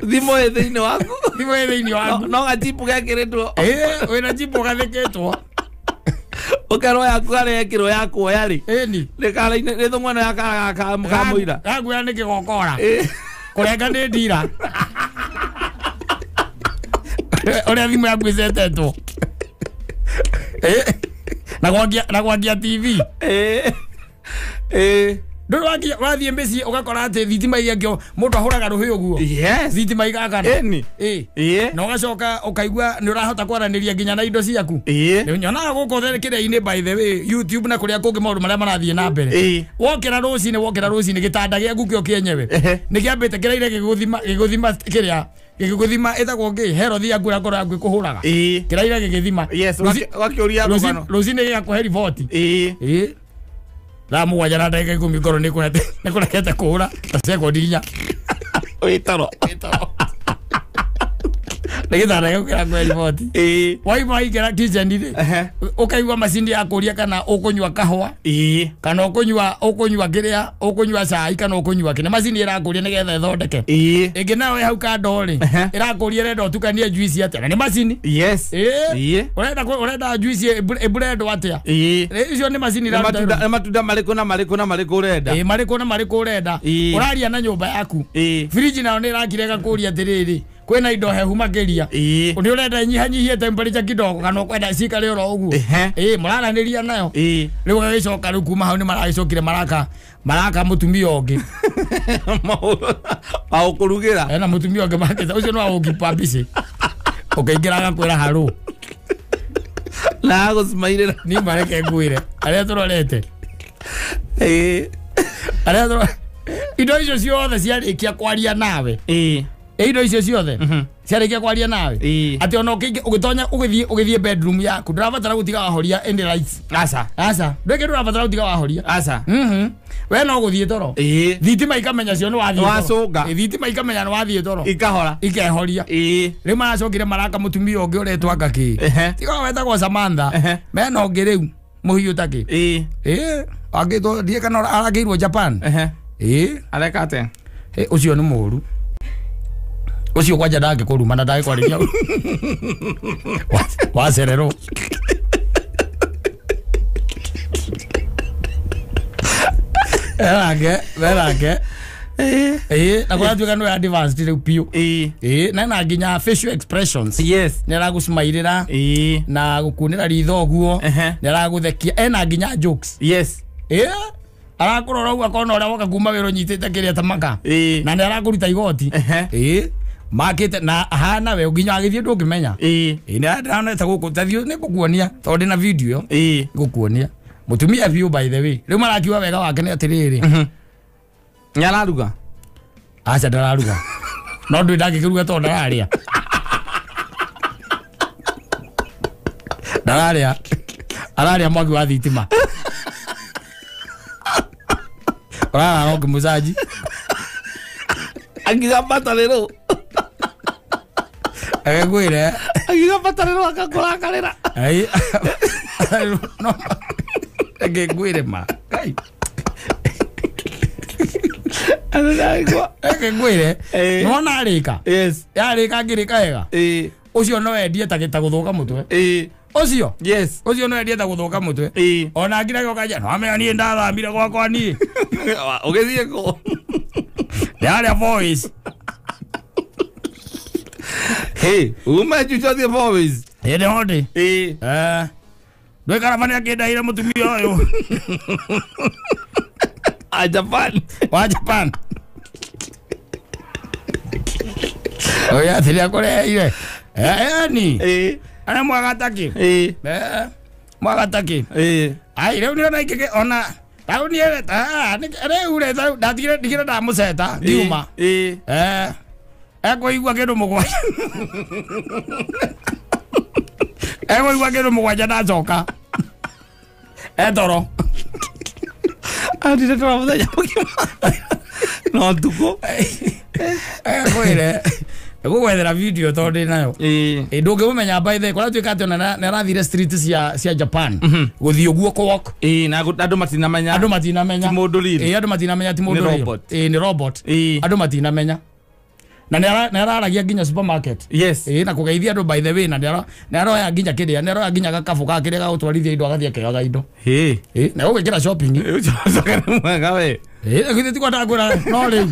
thimũ ĩ thĩinĩ waku. Thimũ ĩ thĩinĩ waku. No gachipu gekĩrĩtwo. Ĩĩ, wĩna chipu gathĩkĩtwo. Ũkerwo yaku harĩa ĩkĩrwo ya kuoya rĩ. Ĩni. Nĩ thũng'wa ĩno ya kamũira. Gakuoya nĩ kĩgokora. Kũrenga nĩ ndira. Ũrĩa thimũ yaku ĩcetetwo. Na gwakia TV. Ĩĩ. Ndũrĩ wathiĩ mĩciĩ ũgakora atĩ thitima igĩakio mũndũ ahũraga rũhĩ ũguo. Yes. Thitima igakana. Ĩni. Ĩĩ. Na ũgacoka ũkaigua nĩ ũrahota kwaranĩria nginya na indo ciaku. Ĩĩ. Nyonaga gũkũ kĩrĩa-inĩ by the way YouTube na kũrĩa kũngĩ maũndũ marĩa marathiĩ na mbere. Ĩĩ. Wokĩra rũcinĩ gĩtanda gĩaku kĩo kĩenyewe. Nĩ kĩambĩte kĩraire gĩgũthima kĩrĩa gĩgũthima ĩtagwo ngĩ herothi yaku ĩrakorwo yaku ĩkũhũraga. Ĩĩ. Kĩraire gĩgĩthima. Yes. Wakĩũria rũgano. Rũcinĩ gĩgakũhe riboti. Ĩĩ. Ĩĩ. Thaa mũgwanja na ndagĩka ikũmi ngorwo nĩ kũrekete kũhũra ta sekondi inya. Wĩ toro. Nĩ gĩtanda gĩaku kĩrakũhe riboti. Ĩĩ. Waima waingĩra kitchen rĩ ũkaigua macini ya kũria kana ũkũnyua kahũa. Ĩĩ. Kana ũkũnyua kĩrĩa ũkũnyua cai kana ũkũnyua kĩ. Nĩ macini ĩrakũria nĩgetha ĩthondeke. Ĩĩ. Ĩngĩ nayo ĩ hau kando rĩ ĩrakũria ĩrenda ũtukanie juice atĩa. Na nĩ macini. Yes. Ĩĩ. Ũrenda juice ĩblendwo atĩa. Ĩĩ. Icio nĩ macini iraruta. Nĩ matunda marĩkũ na marĩkũ na marĩkũ ũrenda. Ĩĩ marĩkũ na marĩkũ ũrenda. Ũraria na nyũmba yaku. Ĩĩ. Fridge nayo nĩ ĩrakira ĩgakũria atĩrĩrĩ kwĩna indo hehu makĩria. Ĩĩ. Nĩ ũrenda ĩnyihanyihie temperature kidogo kana ũkwenda cikare oro ũguo. Ĩĩ mũraranĩria nayo. Ĩĩ. Rĩu ũgagĩcoka rĩu kuma hau nĩ maragĩcokire maraka mũtumia ũngĩ. Wa ũkũrugĩra. Ena mũtumia ũngĩ makĩte ũcio nĩ wa gũkipa mbici. Ũkaingĩra agakwĩra harũ. Na agũcimairĩra. Niĩ mareke ngwĩre arĩa tũrorete. Ĩĩ. Arĩa tũrorete. Indo icio ciothe ciarĩkia kwaria nawe. Ĩĩ. Indo icio ciothe ciarĩkia kwaria nawe. Atĩ ona ũgĩtonya ũgĩthiĩ bedroom yaku ndũrabatara gũtiga wahoria any lights. Aca. Aca. Ndũĩ ndũrabatara gũtiga wahoria. Aca. We no gũthiĩ toro. Ĩĩ. Thitima ikamenya cio nĩ wathiĩ toro. Wacũnga. Thitima ikamenya nĩ wathiĩ toro. Ikahora. Ikehoria. Ĩĩ. Rĩu maracokire maraka mũtumia ũngĩ ũretwo anga kĩ. Tiga wetagwo Samantha. Mena ũngĩ rĩu mũhiũ ta kĩ. Ĩĩ. Ĩĩ. Angĩtwo ndiĩ kana arakĩirwo Japan. Ĩĩ. Areka atĩa? Ũcio nĩ mũũru. Ũcio kwanja ndangĩkũruma na ndangĩkwarĩria. Wacererwo. Erake. Ĩĩ, na kũratuĩka nĩ advanced rĩu biũ. Ĩĩ. Ĩĩ, na nginya facial expressions. Yes. Nĩ aragũcimairĩra. Ĩĩ. Na gũkunĩra ritho ũguo. Nĩ aragũthekia. Ena nginya jokes. Yes. Ĩĩ. Arakũrora ũguo akona ũrĩa woka kuma wĩra ũnyitĩte kĩrĩa ta maka. Ĩĩ. Na nĩ arakũruta igoti. Ĩĩ. Makĩte na hana we nginya agĩthiĩ ndũngĩmenya. Ĩĩ. Ĩĩ nĩ ndĩronete gũkũ ta thiĩ nĩ ngũkuonia tondũ ndĩna video. Ĩĩ. Ngũkuonia. Mũtumia biũ by the way. Rĩu marakiuga wega wake nĩ atĩrĩrĩ. Nĩ araruga? Aca ndararuga. No ndũĩ ndangĩkĩruga tondũ ndararĩa. Ndararĩa. Ararĩa mwaki wa thitima. Ũrarara ũkĩmũcanji. Angiuga mbatarĩrwo. Agĩkwĩre. Angiuga mbatarĩrwo akakũrakarĩra. Ai. No. Reke ngwĩre ma. Kai. Reke ngwĩre nona arĩka. Yes. Yarĩka ngĩrĩka wega. Ũcio no endie ta gũthũka mũtwe. Ũcio. Yes. Ũcio no endie ta gũthũka mũtwe. Ona ngiraga ũkanja no amenya niĩ ndathamire gwakwa niĩ. Ũgĩthiĩ kũ? Yarĩa voice. Hey, uma chucho the voice. Ĩndĩ hondi. Ndwĩkara bani akĩndaire mũtumia ũyũ. A Japan. Wa Japan. Oya athiria kũreheire. Ni. Ana mwagataki. Mwagataki. Ai rĩu nĩ ona ikĩke ona rĩu nĩ rĩu rĩ ndatigire ndigire ndamũceta ngiuma. Ekũigua kĩndũ mũgwanja. Ekũigua kĩndũ mũgwanja ndacoka. Etoro. Andire toro mũthenya mũgima. No tukũ. Ekwĩre. Gũgwethera video tondũ ndĩ nayo. Ndũngĩmũmenya by the way, kũrĩa tuĩka atĩ ona nĩ arathire street cia Japan. Gũthiĩ ũguo kũ walk. Na andũ matinamenya. Andũ matinamenya. Ti mũndũ riri. Andũ matinamenya ti mũndũ riri. Nĩ robot. Andũ matinamenya. Na nĩ araragia nginya supermarket. Yes. Na kũgeithia andũ by the way na nĩ aroya nginya kĩrĩa, nĩ aroya nginya gakabũ ga kĩrĩa ga gũtwarithia indo agathiĩ akĩoyaga indo. Na ũgwĩkĩra shopping. Ũcoke mwega we. Githĩ ti kwenda ngwĩra no rĩu.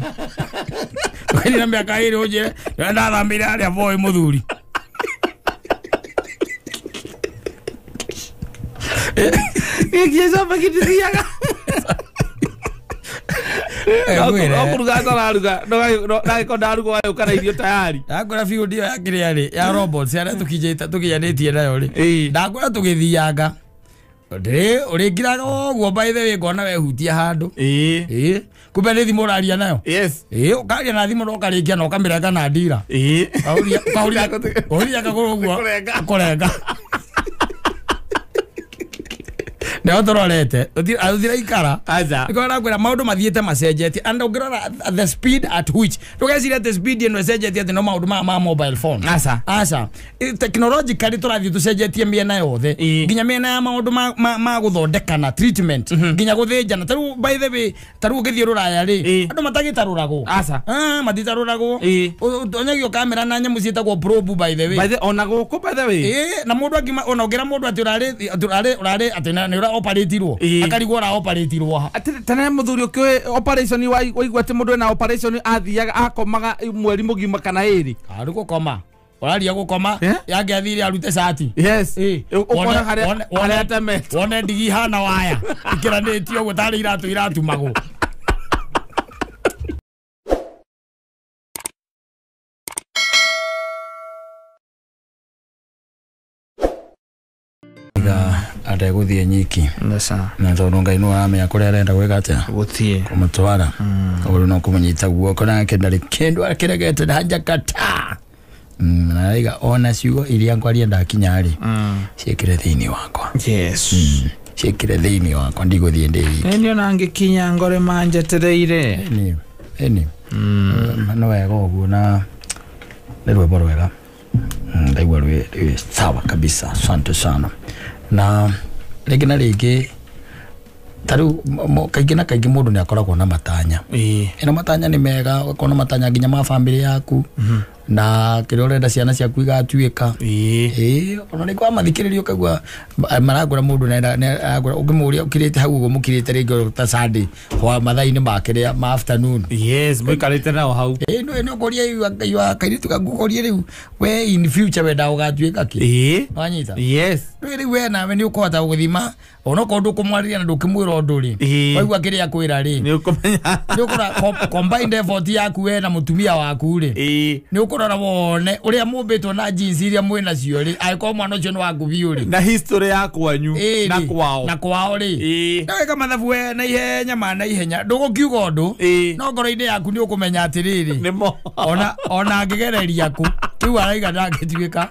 Ndũkainĩra mĩaka ĩrĩ ũnjĩre nĩ ndathamĩire harĩa boy mũthuri. Gĩkĩ shopping ndithiaga. Okuruga atararuga ndagĩkorwo ndaruga wagĩũka na irio tayari. Ndakwĩra biũ ndio ya kĩrĩa rĩ ya robots arĩa tũkinyanĩtie nayo rĩ. Ndakwĩra tũgĩthianga. Ndĩ ũrĩngiraga ũguo by the way ngona wehutia handũ. Kumbe nĩ thimũ ũraria nayo. Yes. Ũkaria na thimũ na ũkarĩkia na ũkamĩrenga na ndira. Ũkahuria kagũrũ ũguo kũrenga. Nĩho tũrorete tũtiraikara. Nĩkĩo ndakwĩra maũndũ mathiĩte macenjetie and ũngĩrora the speed at which ndũgeciria atĩ speed ĩno ĩcenjetie atĩ no maũndũ maya ma mobile phone. Aca. Technologically tũrathiĩ tũcenjetie mĩena yothe nginya mĩena ya maũndũ ma gũthondekana treatment nginya gũthĩnjana. Tarĩu by the way tarĩu ũngĩthiĩ rũraya rĩ andũ matagĩtarũragwo. Matitarũragwo. Ũtonyagio kamera na nyamũ ciĩtagwo probe by the way. Ona gũkũ by the way. Na mũndũ angima ona ũngĩra mũndũ atĩ ũrarĩ atĩ nĩ ũra operatirwo akarigwo ora operatirwo ha. Tene mũthuri ũkĩũĩ operation waigua atĩ mũndũ ena operation athiaga akomaga mweri mũgima kana ĩrĩ. Arĩ gũkoma. Ũraria gũkoma yangĩathire arute cati. Yes. Ũkona harĩa atemete. Wone ndigi hana waya ikĩranĩtio ũguo tarĩ iratũ iratumagwo. Ategũthiĩ nyiki na tondũ Ngai nĩwe aramenya kũrĩa arenda gwĩka atĩa gũthiĩ kũmũtwara ũguo no kũmũnyita guoko nake ndarĩ kĩndũ akĩregete ndanjakata na araiga ona ciugo iria ngwaria ndakinya rĩ ciĩkĩre thĩinĩ wakwa. Yes. Ciĩkĩre thĩinĩ wakwa ndigũthiĩ ndĩ wiki. Nĩ ona ngĩkinya ngore manjetereire. Ĩni nĩ wega ũguo na nĩ rwĩmbo rwega ndaigua rwĩ sawa kabisa. Asante sana. Na rĩngĩ na rĩngĩ tarĩu kaingĩ na kaingĩ mũndũ nĩ akoragwo na matanya. Ĩno matanya nĩ mega, ũgakorwo na matanya nginya ma family yaku na kĩrĩa ũrenda ciana ciaku igatuĩka. Ona nĩ kwa mathikĩrĩrio ũkaigua maragũra mũndũ nĩ ũngĩmũria ũkirĩte hau ũguo mũkirĩte rĩngĩ ta Sunday hwa mathaa-inĩ ma kĩrĩa ma afternoon. Yes, mũikarĩte nao hau. Nĩ ũkũria kairĩtu gaku ũkorie rĩu we in future wenda ũgatuĩka kĩ. Wanyita? Yes. Rĩu we nawe nĩ ũkũhota gũthima onokorwo ndũkũmwarĩria na ndũkĩmwĩra ũndũ rĩ waigua kĩrĩa akwĩra rĩ nĩ ũkũmenya. Nĩ ũkũrora combined effort yaku we na mũtumia waku rĩ nĩ ũkũrora wone ũrĩa mũmbĩtwo na jeans iria mwĩ nacio rĩ angĩkorwo mwana ũcio nĩ waku biũ rĩ na history ya kwanyu na kwao na kwao rĩ ndagĩka mathabu we na ihenya ma na ihenya ndũgũkiuga ũndũ no ngoro-inĩ yaku nĩ ũkũmenya atĩrĩrĩ ona angĩgereria kũ kĩu araiga ndangĩtuĩka.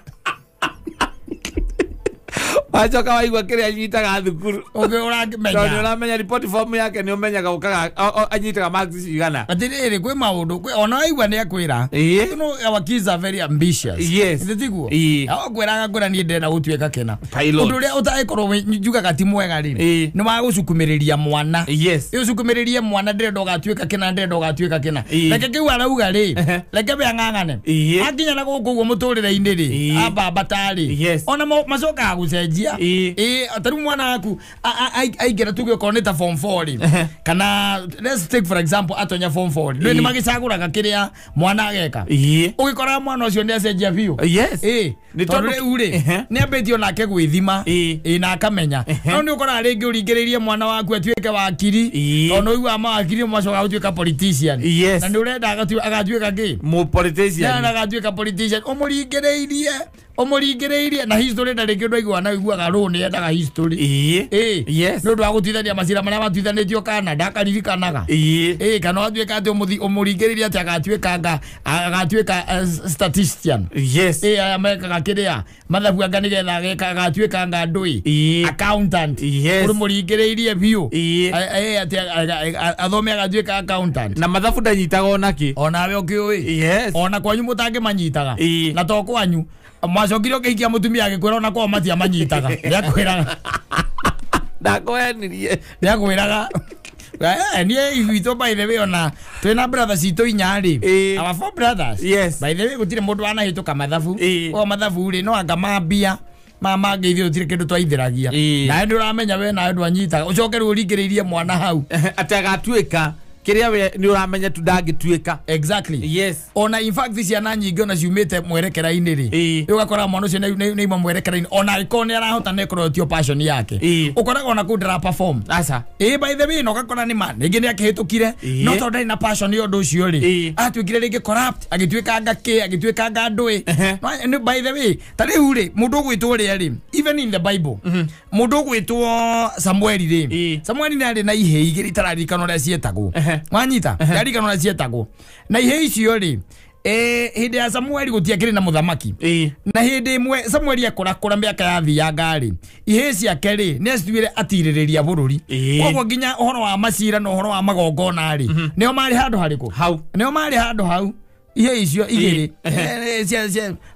Wacoka waigua kĩrĩa anyitaga thukuru. Ũngĩ ũramenya. Tondũ ũramenya report form yake nĩ ũmenyaga ũkaga anyitaga marks cigana. Atĩrĩrĩ kwĩ maũndũ ona waigua nĩ akwĩra. Ĩĩ. You know our kids are very ambitious. Yes. Nĩ tiguo? Ĩĩ. Akwĩraga ngwĩra niĩ ndĩrenda gũtuĩka kĩna. Pilot. Ũndũ ũrĩa ũtangĩkorwo njugaga ti mwega rĩ. Ĩĩ. Nĩ wa gũcukumĩrĩria mwana. Yes. Ũcukumĩrĩrie mwana ndĩrenda ũgatuĩka kĩna ndĩrenda ũgatuĩka kĩna. Ĩĩ. Reke kĩu arauga rĩ. Ehe. Reke we ang'ang'ane. Ĩĩ. Akinya na gũkũ ũguo mũtũrĩre-inĩ rĩ. Ĩĩ. Ambamba tarĩ. Yes. Ona macokaga gũcenjia. Ĩĩ. Ĩĩ ta rĩu mwana waku aingĩra tuge okorwo nĩ ta form 4 rĩ. Ehe. Kana let's take for example atonya form 4 rĩ. Nĩ Ĩĩ. magĩcagũraga kĩrĩa mwana ageka. Ĩĩ. Ũgĩkora mwana ũcio nĩ acenjia biũ. Yes. Ĩĩ. Nĩ Tondũ tondũ- rĩu rĩ Ehe. nĩ ambĩtie onake gwĩthima. Ĩĩ. Ĩĩ na akamenya. Ehe. No nĩ ũkoraga rĩngĩ ũringĩrĩirie mwana waku atuĩke wakiri. Ĩĩ. Tondũ ũiguaga mawakiri macokaga gũtuĩka politician. Yes. Na nĩ ũrenda agatuĩka kĩ? Mũ politician. Na agatuĩka politician. Ũmũringĩrĩirie. Ũmũringĩrĩirie na history ndarĩ kĩndũ aiguaga na aiguaga rũ nĩ endaga history. Ĩĩ. Ĩĩ. Yes. Nĩ ũndũ wa gũtuithania macira marĩa matuithanĩtio Canada akaririkanaga. Ĩĩ. Ĩĩ kana watuĩka atĩ ũmũringĩrĩrie atĩ agatuĩka agatuĩka statistician. Yes. Ĩĩ aya mekaga kĩrĩa mathabu anga nĩgetha agatuĩka anga ndũĩ. Ĩĩ. Accountant. Yes. Ũmũringĩrĩirie biũ. Ĩĩ. Ĩĩ atĩ athome agatuĩka accountant. Na mathabu ndanyitaga onakĩ. Onawe ũkĩũĩ. Yes. Ona kwanyu mũtangĩmanyitaga. Ĩĩ. Na to kwanyu mwacokire ũkĩhikia mũtumia agĩkwĩra ona kwao matiamanyitaga. Nĩakwĩraga. Ndakwenirie. Nĩakwĩraga. Niĩ gwitũ by the way ona twĩna brothers citũ inya rĩ. Ĩĩ. Our four brothers. Yes. By the way gũtirĩ mũndũ wanahĩtũka mathabu. Ĩĩ. O mathabu rĩ no anga mambia mangĩ ithuĩ gũtirĩ kĩndũ twaithĩragia. Ĩĩ. Nawe ndũramenya we nawe ndwanyitaga. Ũcoke rĩu ũringĩrĩirie mwana hau. Atĩ agatuĩka kĩrĩa we nĩ ũramenya tu ndangĩtuĩka. Exactly. Yes. Ona in fact ciana nyingĩ ona ciumĩte mwerekera-inĩ rĩ. Ĩĩ. Rĩu ũgakora mwana ũcio nĩ ima mwerekera-inĩ ona angĩkorwo nĩ arahota na ĩkorwo tio passion yake. Ĩĩ. Ũkoraga ona kũu ndara perform. Aca. Ĩĩ by the way no ũgakora nĩ ma rĩngĩ nĩ akĩhĩtũkire Ĩĩ. no tondũ ndarĩ na passion ya ũndũ ũcio rĩ. Ĩĩ. Atuĩkire rĩngĩ corrupt agĩtuĩka anga kĩ agĩtuĩka anga ndũĩ. Ehe. No, by the way ta rĩu rĩ mũndũ ũgwĩtwo ũrĩa rĩ even in the Bible mũndũ ũgwĩtwo Samueli rĩ. Ĩĩ. Samueli nĩ arĩ na ihĩĩ igĩrĩ itararirikanwo ũrĩa ciĩtagwo. Ehe. Wanyita ndarikana ũrĩa ciĩtagwo na ihĩĩ icio rĩ hĩndĩ ya Samueli gũtiakĩrĩ na mũthamaki. Ĩĩ. Na hĩndĩ ĩmwe Samueli akũrakũra mĩaka yathianga rĩ ihĩĩ ciake rĩ nĩ acituire atirĩrĩria bũrũri. Ĩĩ. Koguo nginya ũhoro wa macira na ũhoro wa magongona rĩ nĩo marĩ handũ harĩkũ? Hau. Nĩo marĩ handũ hau ihĩĩ icio igĩrĩ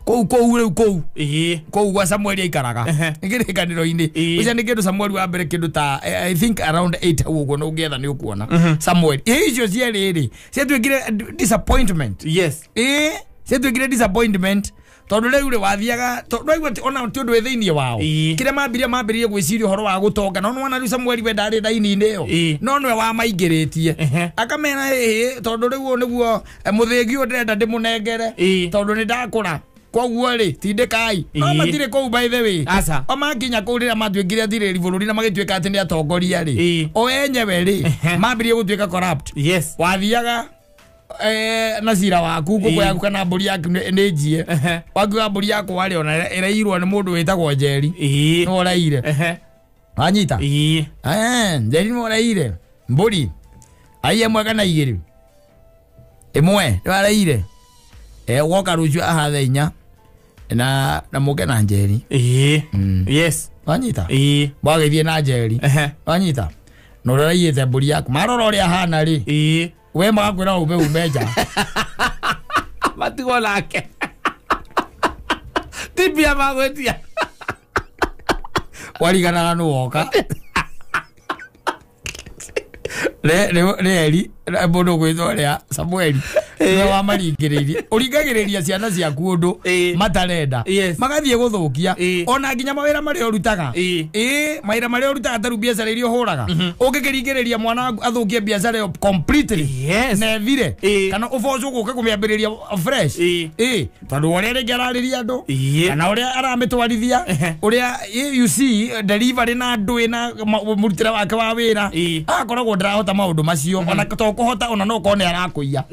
kũu kũu rĩu kũu. Ĩĩ. Kũu gwa Samueli aikaraga Ehe. kĩrĩkanĩro-inĩ. Ĩĩ. Ũcio nĩ kĩndũ Samueli wa mbere kĩndũ ta I think around 8 hau ũguo no ũngĩetha nĩ ũkuona Samueli. Ihĩĩ icio cierĩ rĩ ciatuĩkire disappointment. Yes. Ĩĩ ciatuĩkire disappointment tondũ rĩu rĩ wathiaga tondũ ona ti ũndũ wĩ thĩinĩ wao. Ĩĩ. Kĩrĩa mambirie gwĩciria ũhoro wa gũtonga no nĩwona rĩu Samueli we ndarĩ raini-inĩ ĩyo. Ĩĩ. No nĩwe wamaingĩrĩtie. Ehe. Akamera ĩhĩ tondũ rĩu ũyũ nĩguo mũthĩgi ũyũ ndĩrenda ndĩmũnengere. Ĩĩ. Tondũ nĩ ndakũra. Koguo rĩ tindĩkai. No Ĩĩ. matirĩ kũu by the way. Aca. O makinya kũu rĩrĩa matuĩkire atirĩri bũrũri na magĩtuĩka atĩ nĩ atongoria rĩ. Ĩĩ. O enyewe rĩ Ehe. mambirie gũtuĩka corrupt. Yes. Wathiaga na cira waku ngũkũ Ĩĩ. yaku kana mbũri yaku nĩ njie. Ehe. Wakiuga mbũri yakwa rĩ ona ĩrairwo nĩ mũndũ wĩtagwo Njeri. Ĩĩ. Nĩwe ũraire. Ehe. Wanyita? Ĩĩ. Njeri nĩwe ũraire mbũri ai ĩmwe kana igĩrĩ ĩmwe nĩwe araire. Woka rũciũ aha thaa inya na mũke na Njeri. Ĩĩ. Yes. Wanyita? Ĩĩ. Mwagĩthiĩ na Njeri. Ehe. Wanyita? Na ũrĩa ũraiyĩte mbũri yaku marora ũrĩa ahana rĩ. Ĩĩ. We magakwĩra ume ume nja. Matigwo nake. Ti mbia magwĩtia. Wariganaga nũ woka. Nĩ Eli mũndũ ũgwĩtwo ũrĩa Samueli nĩwe wamaringĩrĩirie. Ũringagĩrĩria ciana ciaku ũndũ Ĩĩ. matarenda. Yes. Magathiĩ gũthũkia. Ĩĩ. Ona nginya mawĩra marĩa ũrutaga. Ĩĩ. Ĩĩ mawĩra marĩa ũrutaga ta rĩu biacara iria ũhũraga. Ũngĩkĩringĩrĩria mwana waku athũkie biacara ĩyo completely. Yes. Na ĩthire. Ĩĩ. Kana ũboco gũka kũmĩambĩrĩria fresh. Ĩĩ. Ĩĩ tondũ ũrĩa rĩngĩ ararĩria andũ. Ĩĩ. Kana ũrĩa aramĩtwarithia. Ehe. Ũrĩa you see delivery na ndũĩ na mũrutĩre wake wa wĩra. Ĩĩ. Agakoragwo ndarahota maũndũ macio ona to Ndekũhota ona no ũkorwo nĩ arakũiya.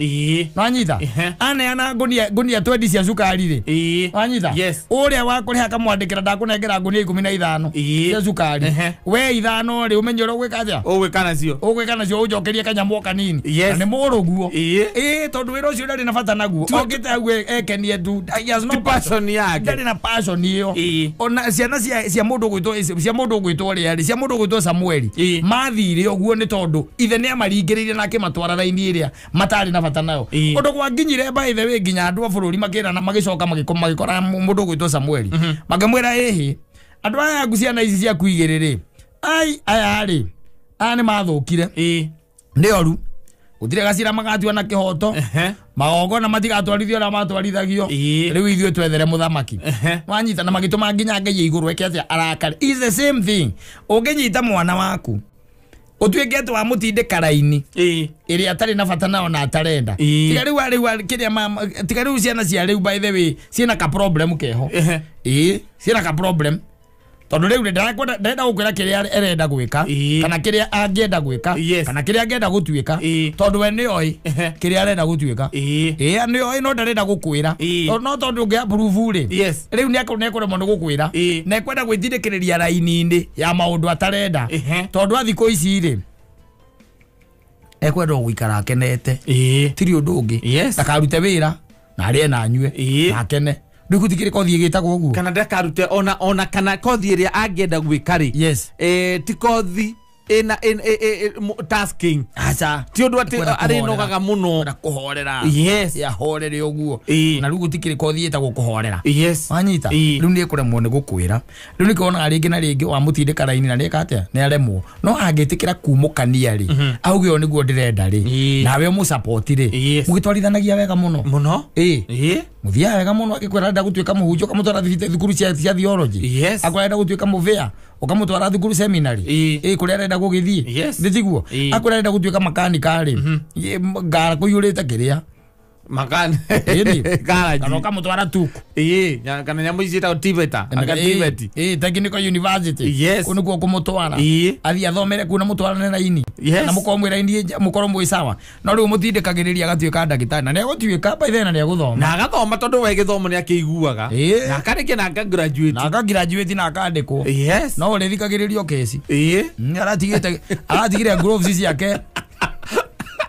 Nwanyita? Aneana ngunia 20 cia cukari rĩ. Nwanyita? Ũrĩa wa kũrĩha akamwandĩkĩra ndakũnengera ngunia 15 cia cukari. We ithano rĩ ũmenye ũrĩa ũgwĩka atĩa? Ũgwĩka nacio. Ũgwĩka nacio ũnjokerie kanyamũ o kanini. Na nĩ mũrũguo. Tondũ wĩra ũcio ndarĩ na bata naguo. Okĩte hau ekenie tu. He has no passion yake. Ndarĩ na passion ĩyo. Ona ciana cia mũndũ ũgwĩtwo cia mũndũ ũgwĩtwo rĩa cia mũndũ ũgwĩtwo Samueli mathire ũguo nĩ tondũ ithe nĩ amaringĩrĩirie na akĩmatwara raini ĩrĩa matarĩ na bata nayo. Ũndũ gwakinyire by the way nginya andũ a bũrũri makĩrana magĩcoka magĩkora mũndũ ũgwĩtwo Samueli makĩmwĩra ĩhĩ andũ aya aku ciana ici ciaku igĩrĩ rĩ ai aya rĩ aya nĩ mathũkire nĩ oru gũtirĩ gacira magatua na kĩhoto magongona matigatwarithio ũrĩa matwarithagio rĩu ithuĩ twethere mũthamaki. Wanyita na magĩtũma nginya Ngai igũrũ eke atĩa arakare. Is the same thing. Ũngĩnyita mwana waku ũtuĩke atĩ wamũtindĩka raini ĩrĩa atarĩ na bata nao na atarenda. Tiga rĩu rĩu kĩrĩa tiga rĩu ciana cia rĩu by the way ciĩna ka problem keho. Ciĩna ka problem. Tondũ rĩu ndĩrenda gũkwĩra kĩrĩa arenda gwĩka kana kĩrĩa angĩenda gwĩka kana kĩrĩa angĩenda gũtuĩka tondũ we nĩoĩ kĩrĩa arenda gũtuĩka. Nĩoĩ no ndarenda gũkwĩra. No tondũ ũngĩ approve rĩ rĩu nĩekũremwo nĩ gũkwĩra na ekwenda gwĩtindĩkĩrĩria raini-inĩ ya maũndũ atarenda tondũ a thikũ ici rĩ ekwenda gũikara akenete tiri ũndũ ũngĩ ndakarute wĩra na arĩe na anyue na akene. Rĩu gũtikĩrĩ kothi ĩgĩtagwo ũguo kana ndakarute ona kana kothi ĩrĩa angĩenda gwĩka rĩ ti kothi ĩna tasking. Aca ti ũndũ atĩ arĩnogaga mũno na kũhorera. Ahorere ũguo na rĩu gũtikĩrĩ kothi ĩtagwo kũhorera. Wanyita? Rĩu nĩ ekũremwo nĩ gũkwĩra. Rĩu nĩkĩo wonaga rĩngĩ na rĩngĩ wamũtindĩka raini na nĩeka atĩa nĩ aremwo. No angĩtĩkĩra kumũkania rĩ auge ũyũ nĩguo ndĩrenda rĩ nawe ũmũsupport rĩ mũgĩtwarithanagia wega mũno mũno. Mũthiaga wega mũno akĩkwĩra arenda gũtuĩka mũhunjia ũkamũtwara thukuru cia theology. Akwĩra arenda gũtuĩka mũbĩa ũkamũtwara thukuru seminary kũrĩa arenda gũgĩthiĩ. Nĩ tiguo? Akwĩra arenda gũtuĩka makanika rĩ ngara kũiyũrĩte kĩrĩa kana ũkamũtwara tuku kana nyamũ ici ciĩtagwo TVET aka TVET Technical University kũu nĩkuo kũmũtwara athiĩ athomere kũu na mũtwarane raini na mũkorwo mwĩ raini mũkorwo mwĩ sawa. No rĩu mũtindĩkagĩrĩria agatuĩka ndagĩtarĩ na nĩegũtuĩka by then na nĩegũthoma na agathoma tondũ we gĩthomo nĩakĩiguaga na akarĩkia na akagraduate na akagraduate na akandĩkwo. No ũrĩthikagĩrĩrio kesi aratigire gloves ciake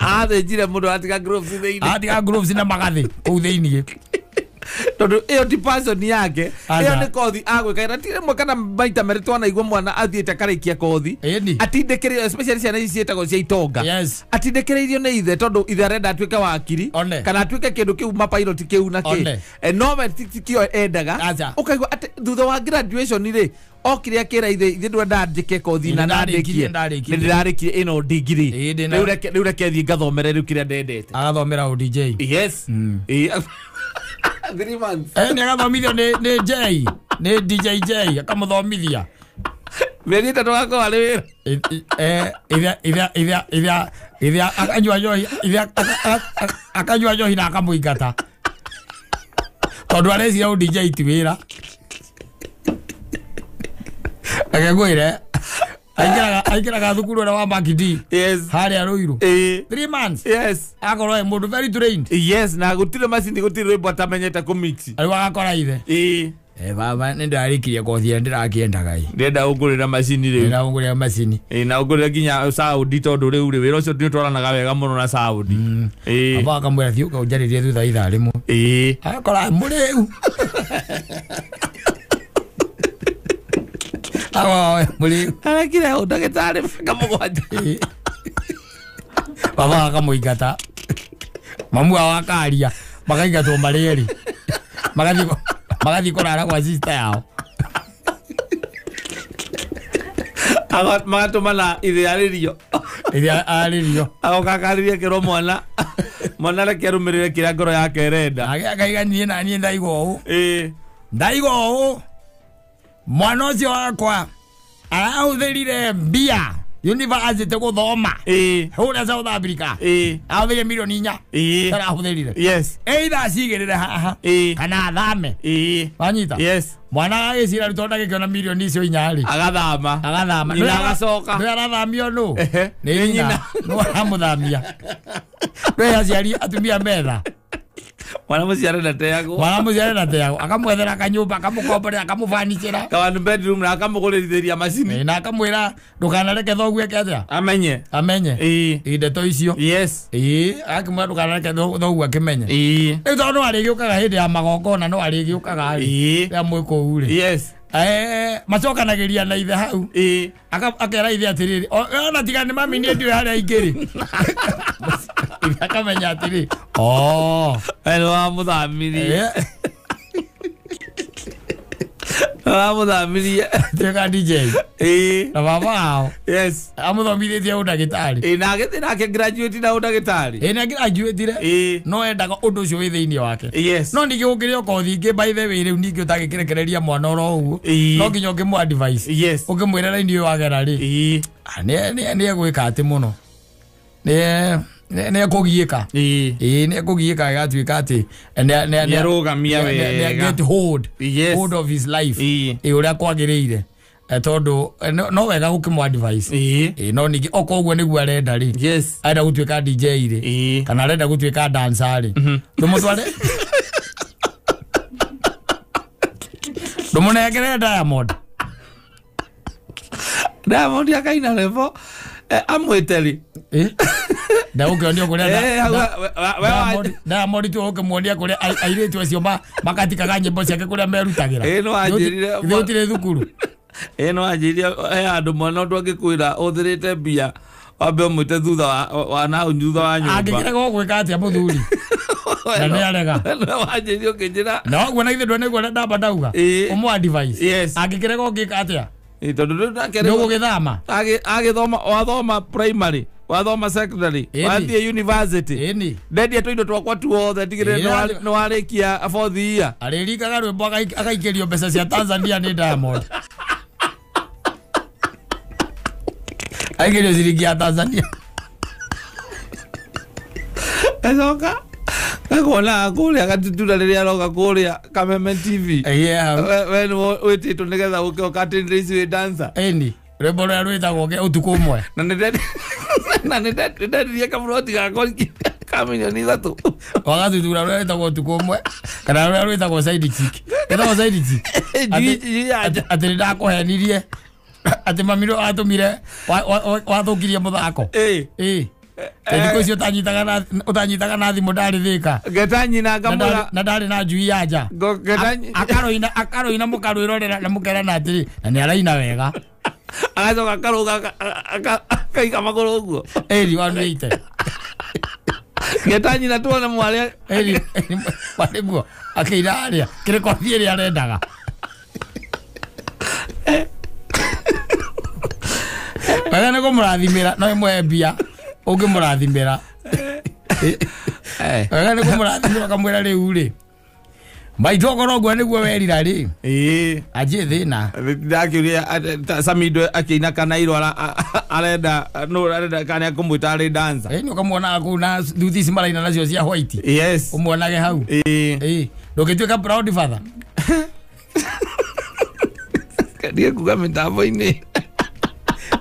athĩnjire mũndũ atiga gloves thĩinĩ atiga gloves na magathĩ kũu thĩinĩ tondũ ĩyo ti passion yake ĩyo nĩ kothi agwĩka na ti rĩmwe kana maita merĩ twanaigua mwana athiĩte akarĩkia kothi atindĩkĩrĩirio especially ciana ici ciĩtagwo cia itonga atindĩkĩrĩirio nĩ ithe tondũ ithe arenda atuĩke wakiri kana atuĩke kĩndũ kĩu mapilot kĩu na kĩ no we tikĩo endaga ũkaigua atĩ thutha wa graduation rĩ okire akĩra ithe ithe ndwendaga njĩke kothi na ndandĩkie nĩ ndĩrarĩkirie ĩno degree rĩu reke thiĩ ngathomere rĩu kĩrĩa ndendete agathomera ODJ. 3 months nĩ agathomithio nĩ J nĩ DJ J akamũthomithia mĩeri ĩtatũ agakorwo arĩ wĩra ithe akanyua njohi ithe akanyua njohi na akamũingata tondũ areciria ODJ ti wĩra. Akegwĩre aikĩraga thukuru ũrĩa wa Makidi harĩa Ruiru 3 months akorwo e mũndũ very trained. Na gũtirĩ macini gũtirĩ rwĩmbo atamenyete kũmix rĩu agakora ithe baba nĩ ndarĩkirie kothi ĩrĩa ndĩrakĩendaga ĩ ndĩrenda ũngũrĩra macini rĩu ndĩrenda ũngũrĩra macini na ũngũrĩra nginya sound tondũ rĩu rĩ wĩra ũcio nĩũtwaranaga wega mũno na sound. Baba akamwĩra thiĩ ũkaũnjarĩrie thutha ithaa rĩmwe agakora mũrĩu awa mũrĩu arekire hau ndagĩtarĩ mĩaka mũgwanja baba akamũingata mamu wao akaria makaingatwo marĩ erĩ magathiĩ kũrara kwa sister yao magatũmana ithe arĩrio ithe arĩrio agoka akarĩria kĩrwo mwana mwana reke arũmĩrĩre kĩrĩa ngoro yake ĩrenda akaiga niĩ na niĩ ndaigua ũũ ndaigua ũũ mwana ũcio wakwa arahũthĩrire mbia University gũthoma hũrĩa South Africa ahũthĩrire milioni 4 arahũthĩrire. Yes. Either acigĩrĩre haha kana athame. Wanyita? Yes. Mwana agĩcira rĩu tondũ ndagĩkĩona milioni icio 4 rĩ. Agathama. Agathama. Nyina agacoka. Nĩ arathamio nũ? Nĩ nyina. Nũ aramũthamia. Nĩ aciari atumia metha. Mwana mũciare ndateagwo. Mwana mũciare ndateagwo. Akamwethera kanyũmba, akamũkomborera, akamũbanicĩra. Ka one bedroom na akamũgũrĩrithĩria macini. Na akamwĩra ndũkanareke thoguo eke atĩa? Amenye. Amenye. Ndeto icio. Yes. Akĩmwĩra ndũkanareke thoguo akĩmenye. Rĩu tondũ no arĩgĩũkaga hĩndĩ ya magongona no arĩgĩũkaga rĩ. Rĩrĩa mwĩ kũu rĩ. Yes. Macokanagĩria na ithe hau. Akera ithe atĩrĩrĩ, ona tiga nĩ mami niĩ ndiũĩ harĩa ingĩrĩ. Ithe akamenya atĩrĩ, we wamũthamirie. Wamũthamirie. Tuĩka DJ. Na baba wao. Yes. Amũthomithĩtie ũndagĩtarĩ. Na agĩthiĩ nake graduate na ũndagĩtarĩ. Na graduate-ire. No endaga ũndũ ũcio wĩ thĩinĩ wake. Yes. No ningĩ gũkĩrĩ o kothi ingĩ by the way rĩu ningĩ ũtangĩkĩrekereria mwana oro ũguo. No nginya ũngĩmũ advice. Yes. Ũngĩmwĩra raini ũyũ wagera rĩ. Nĩ egwĩka atĩ mũno. Nĩ ekũgiĩka. Nĩ ekũgiĩka agatuĩka atĩ nĩarũgamia wega. Get hold. Yes. Hold of his life. Ũrĩa kwagĩrĩire. Tondũ no wega gũkĩmũ advice. No ningĩ okorwo ũguo nĩguo arenda rĩ. Yes. Arenda gũtuĩka DJ rĩ. Kana arenda gũtuĩka dancer rĩ. Ndũmũtware. Ndũmũnengere Diamond. Diamond akaina level amwĩte rĩ. Ndagũkĩonio kũrĩa Diamond tu ũkĩmuonia kũrĩa airĩtu acio makatikaga nyĩmbo ciake kũrĩa merutagĩra. No anjĩrire. Ithuĩ gũtirĩ thukuru. No anjĩrire he handũ mwana ũndũ angĩkwĩra ũthĩrĩte mbia wambe ũmwĩte thutha wa na thutha wa nyũmba. Angĩkĩrega gũgwĩka atĩa mũthuri? Na nĩ arega. Wanjĩrire ũkĩnjĩra. Na ũguo na ithuĩ ndwene ndamba ndauga. Ũmũ advice. Yes. Angĩkĩrega ũngĩka atĩa? Tondũ rĩu nake nĩ ũgũgĩthama. Agĩthoma wathoma primary, wathoma secondary, wathiĩ university. Ndendia tũindo twakwa tuothe ndigĩrĩre nĩ warĩkia fourth year. Arĩrikaga rwĩmbo agaikĩrio mbeca cia Tanzania nĩ Diamond. Aikĩrio ciringi ya Tanzania. Acoka gakuonaga kũrĩa gatutura rĩrĩa aroka kũrĩa Kameme TV. We nĩ wĩtĩtwo nĩgetha ũke ũkatĩrĩre ici wĩ dancer. Rwĩmbo rũrĩa rwĩtagwo ũtukũ ũmwe. Na nĩ ndendirie kamũroti gakwa ka milioni 3. Wagatutura rũrĩa rwĩtagwo ũtukũ ũmwe kana rũrĩa rwĩtagwo side chick. Rwĩtagwo side chick. Atĩ nĩ ndakũhenirie atĩ mami nĩ watũmire wathũkirie mũthako. Thikũ icio ũtanyitaga na thimũ ndarĩ thĩka. Ngeta nyina ngamũra. Na ndarĩ na njui ya nja. Akaroina mũkarwĩrorera na mũkerana atĩrĩ na nĩ araina wega. Agacoka akarũga akaiga magũrũ ũguo. Ĩri 180. Ngeta nyina tuone mwarĩ. Ĩri warĩguo akĩina harĩa kĩrĩkothi ĩrĩa arendaga. Wega nĩ kũmũrathimĩra no ĩmũhe mbia. Ũngĩmũrathimĩra. Wega nĩ kũmũrathimĩra ũkamwĩra rĩu rĩ. Maitũ okorwo ũguo nĩguo werira rĩ. Anjie thĩna. Ndakĩũria Samido akĩina Kanairo arenda no arenda kana akũmwĩta arĩ dancer. Nĩ ũkamuonaga kũu na thuti ici maraina nacio cia white. Yes. Ũmuonage hau. Ndũngĩtuĩka proud father. Ndige kuga mĩtambo-inĩ.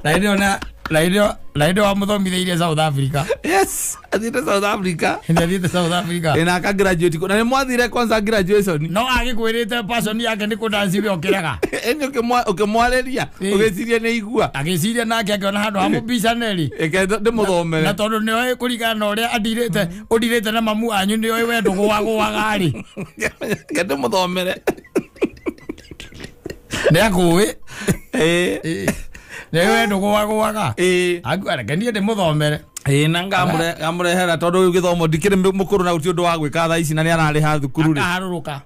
Na hĩndĩ wamũthomithĩirie South Africa. Yes, athiĩte South Africa. Nĩ athiĩte South Africa. Na aka graduate. Na nĩ mwathire kwanza graduation. No agĩkwĩrĩte passion yake nĩ kũdanci we ũkĩrega. Ĩni ũkĩmwarĩria ũgĩciria nĩ igua. Agĩciria nake akĩona handũ ha mũbicaneri. Eke ndĩmũthomere. Na tondũ nĩoĩ kũringana na ũrĩa adirĩte ũdirĩte na mamu anyu nĩoĩ we ndũgũagũaga rĩ. Eke ndĩmũthomere. Nĩ akũĩ. Nĩ we ndũgũagũaga. Reke niĩ ndĩmũthomere. Na ngamũrehera tondũ rĩu gĩthomo ndikĩrĩ mũkũrũ na gũtirĩ ũndũ wa gwĩka thaa ici na nĩ ararĩha thukuru rĩ. Akaharũrũka.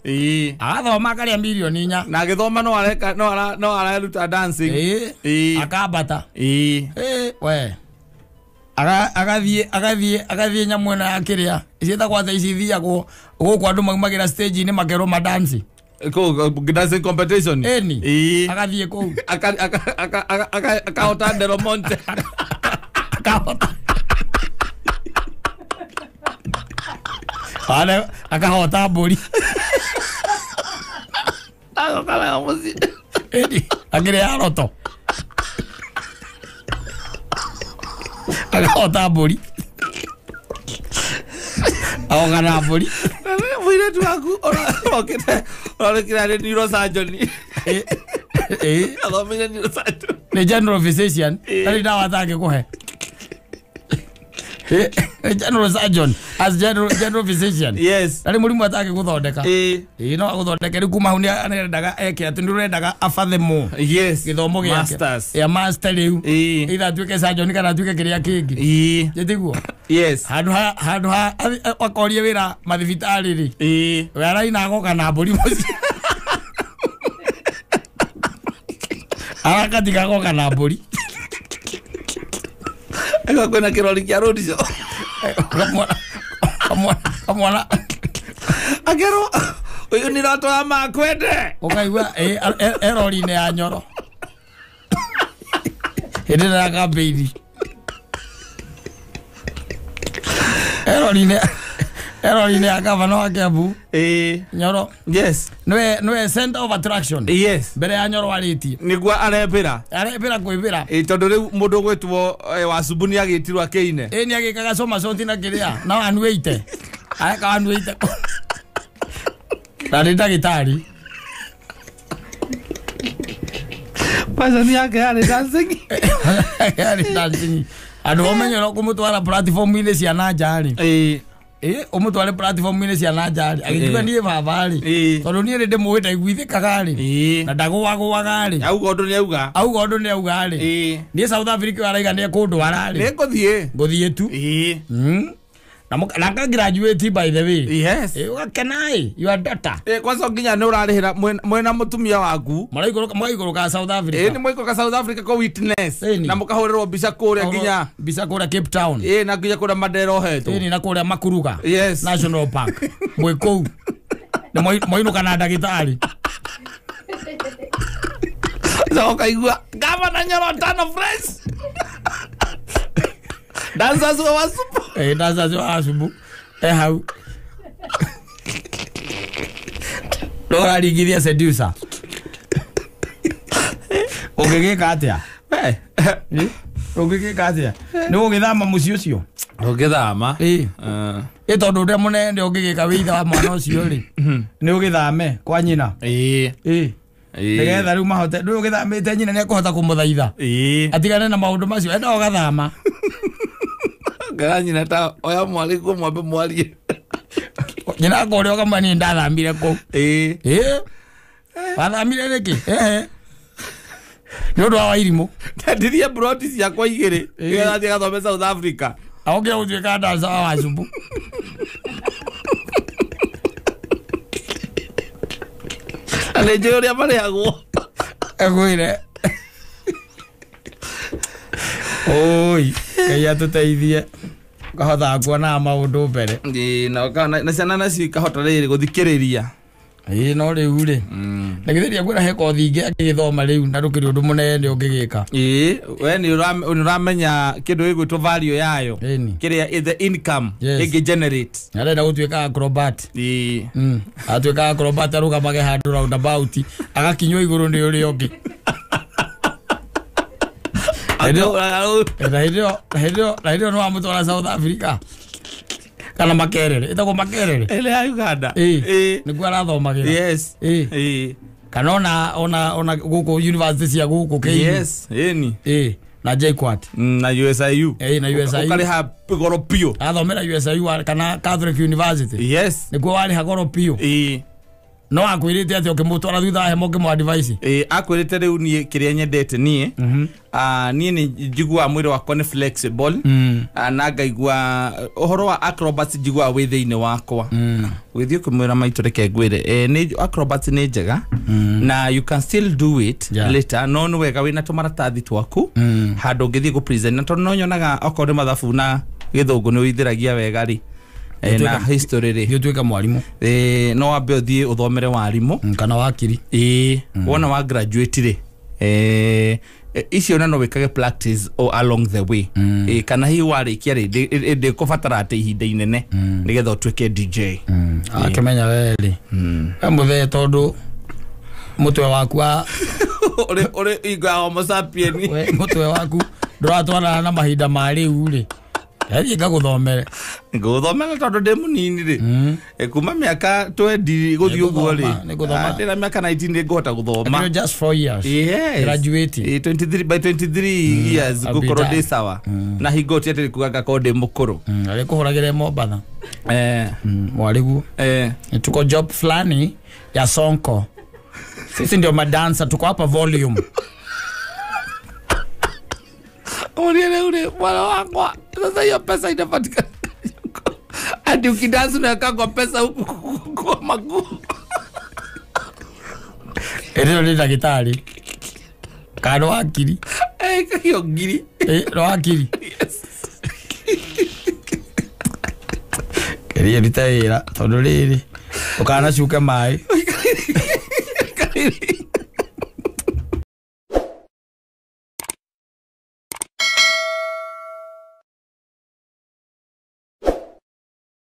Agathoma akarĩa milioni 4. Na agĩthoma no areruta dancing. Akambata. We. Agathiĩ nyamũ ĩno ya kĩrĩa. Ciĩtagwo atĩa ici ithiagwo gũkũ andũ maumagĩra stage-inĩ makerwo madanci. Kũu dancing competition. Eni. Ĩĩ. Agathiĩ kũu. Akahota Del Monte. Akahota. Ana akahota mbũri. Agoka nayo mũciĩ. Eni akĩrĩa roto. Akahota mbũri. Agoka na mbũri. Mũirĩtu waku orokĩte orokĩra nĩ neurosurgeon. Ĩĩ. Athomeire neurosurgeon. Nĩ general physician. Ndarĩ ndawa atangĩkũhe. General surgeon as general physician. Yes. Ndarĩ mũrimũ atangĩgũthondeka. Ĩĩ. Ĩĩ no agũthondeke rĩu kuma hau nĩ arendaga eke atĩ nĩ ũrendaga abathe mo. Yes. Gĩthomo gĩake. Masters. Ya master rĩu. Ĩĩ. Either atuĩke surgeon kana atuĩke kĩrĩa kĩngĩ. Ĩĩ. Nĩtiguo? Yes. Handũ ha akorie wĩra mathibitarĩ rĩ. Ĩĩ. We araina agoka na mbũri mũciĩ. Arakatiga agoka na mbũri. Ego kwĩna kĩrori kĩa road show. Kamwana. Akerwo ũyũ nĩ roto wa makwende. Ũkaigua erori-inĩ ya Nyoro. Hĩndĩ ĩrĩa ya kambĩini. Erori-inĩ ya gavana wa Kiambu. Ĩĩ. Nyoro. Yes. Nĩwe center of attraction. Yes. Mbere ya Nyoro arĩtie. Nĩguo arembĩra. Arembĩra kwĩbĩra. Ĩĩ tondũ rĩu mũndũ ũgwĩtwo Wacumbũ nĩ agĩtirwo akĩine. Ĩĩ nĩ agĩkaga somersault na kĩrĩa na 180. Areka 180. Na nĩ ndagĩtarĩ. Passion yake yarĩ dancing. Yarĩ dancing. Andũ ũmenye no kũmũtwara platform-inĩ cia na nja rĩ. Ĩĩ. Ĩĩ ũmũtware platform-inĩ cia na nja rĩ. Agĩkiuga niĩ baba rĩ. Tondũ niĩ nĩ ndĩmũĩ ndaiguithĩkaga rĩ. Na ndagũagũaga rĩ. Auga ũndũ nĩ auga. Auga ũndũ nĩ auga rĩ. Niĩ South Africa araiga nĩ ekũndwara rĩ. Nĩ ngũthiĩ. Ngũthiĩ tu. Ĩĩ. Na graduate by the way. Yes. Ũgakena ĩ, your daughter. Kwanza nginya nĩ ũrarĩhĩra mwena mũtumia waku. Mũraikũrũka South Africa. Ĩĩ nĩ mwaikũrũka South Africa kũ witness. Na mũkahũrĩrwo mbica kũrĩa nginya mbica kũrĩa Cape Town. Ĩĩ na nginya kũrĩa Mandela ohetwo. Ĩĩ na kũrĩa Makuruga. Yes. National Park. Mwĩ kũu. Nĩ mwainũka na ndagĩtarĩ. Ũkaigua gavana Nyoro tano fresh. Dancers wa Wasubu. Dancers wa Wasubu. Hau. Ndũraringithia seducer. Ũngĩgĩka atĩa? Ũngĩgĩka atĩa? Nĩ ũgĩthama mũciĩ ũcio? Ũngĩthama? Ĩĩ. Ĩ tondũ ũrĩa mũnene ũngĩgĩka wĩ ithe wa mwana ũcio rĩ. Nĩ ũgĩthame kwa nyina. Ĩĩ. Ĩĩ. Nĩgetha rĩu mahote rĩu ũgĩthamĩte nyina nĩ ekũhota kũmũthaitha. Ĩĩ. Atigane na maũndũ macio enda ũgathama. Ngara nyina ta oya mwari kuo mwambe mwarie. Nyina akũrĩa ũkamwĩra niĩ ndathamire kũu. Ĩĩ. Ĩĩ. Wathamire nĩkĩ? Ehe. Nĩ ũndũ wa Wairimũ. Ndendirie broti ciakwa igĩrĩ. Nĩgetha thiĩ gathome South Africa. Agokire gũtuĩka dancer wa Wasubu. Na nĩ njũĩ ũrĩa marĩhagwo. Egwĩre. Oi, Ngai atũteithie. Ũkahotaga kuonaga maũndũ mbere. Ĩĩ na ciana nacio ikahota rĩrĩ gũthikĩrĩria. Ĩĩ no rĩu rĩ. Na githĩ ngwĩra he kothi ingĩ akĩgĩthoma rĩu na ndũkĩrĩ ũndũ mũnene ũngĩgĩka. Ĩĩ we nĩ ũramenya kĩndũ gĩgwĩtwo value yayo. Kĩrĩa the income ĩngĩ generate. Arenda gũtuĩka acrobat. Ĩĩ. Atuĩka acrobat arũgamage handũ roundabout agakinywo igũrũ nĩ ũrĩa ũngĩ. Na hĩndĩ ĩyo nĩ wamũtwara South Africa. Kana Makerere. Ĩtagwo Makerere. Ĩrĩa ya Uganda. Ĩĩ. Nĩkuo arathomagĩra. Yes. Ĩĩ. Kana ona gũkũ university cia gũkũ KU. Yes. Ĩni. Ĩĩ. Na JKUAT. Na USIU. Ĩĩ na USIU. Ũkarĩha goro biũ. Athomera USIU kana Catholic University. Yes. Nĩkuo warĩha goro biũ. Ĩĩ. No akwĩrĩte atĩ ũkĩmũtwara thutha wa hema ũkĩmũ advice. Ĩĩ akwĩrĩte rĩu niĩ kĩrĩa nyendete niĩ. Niĩ nĩ njiguaga mwĩrĩ wakwa nĩ flexible. Na ngaigua ũhoro wa acrobats njiguaga wĩ thĩinĩ wakwa. Ũgĩthiĩ ũkĩmwĩra maitũ reke ngwĩre nĩ acrobats nĩ njega na you can still do it later no nĩ wega wĩna tũmaratathi twaku handũ ũngĩthiĩ gũ present na tondũ no nyonaga okorwo nĩ mathabu na gĩthũngũ nĩ ũithĩragia wega rĩ. Na history rĩ Thiĩ ũtuĩke mwarimũ. No wambe ũthiĩ ũthomere warimũ. Kana wakiri. Wona wa graduate rĩ, icio na no wĩkage practice along the way. Kana hihi warĩkia rĩ, ndĩkũbatara atĩ ihinda inene nĩgetha ũtuĩke DJ. Akĩmenya we rĩ, we mũthee, tondũ mũtwe waku wa Ũrĩ ingo ya homo sapien. We mũtwe waku ndũratwarana na mahinda ma rĩu rĩ, thiĩ ngagũthomere. Ngũthomera tondũ ndĩ mũnini rĩ. Kuma mĩaka 20 gũthiĩ ũguo rĩ. Nĩngũthoma, nĩngũthoma. Ndĩna mĩaka 19 nĩngũhota gũthoma. You're just 4 years. Yes. Graduating. 23 by 23 years I'll be ngũkorwo done. ndĩ sawa. Na hingo ti atĩ kuga ngakorwo ndĩ mũkũrũ. Arĩkũhũragĩre Mombatha. Mwariguo. Tuko job fulani ya Sonko, sisi ndio madansa, tuko hapa volume. Urie rĩu rĩ, mwana wakwa, sasa hiyo pesa inapatikana hadi ukidansi unaweka pesa huku kwa maguu. Ĩrĩo nĩ ndagĩtarĩ kana wakiri? Hiyo ngiri. Nĩ wakiri. Keria rute wĩra tondũ rĩrĩ ũkanacuke maĩ.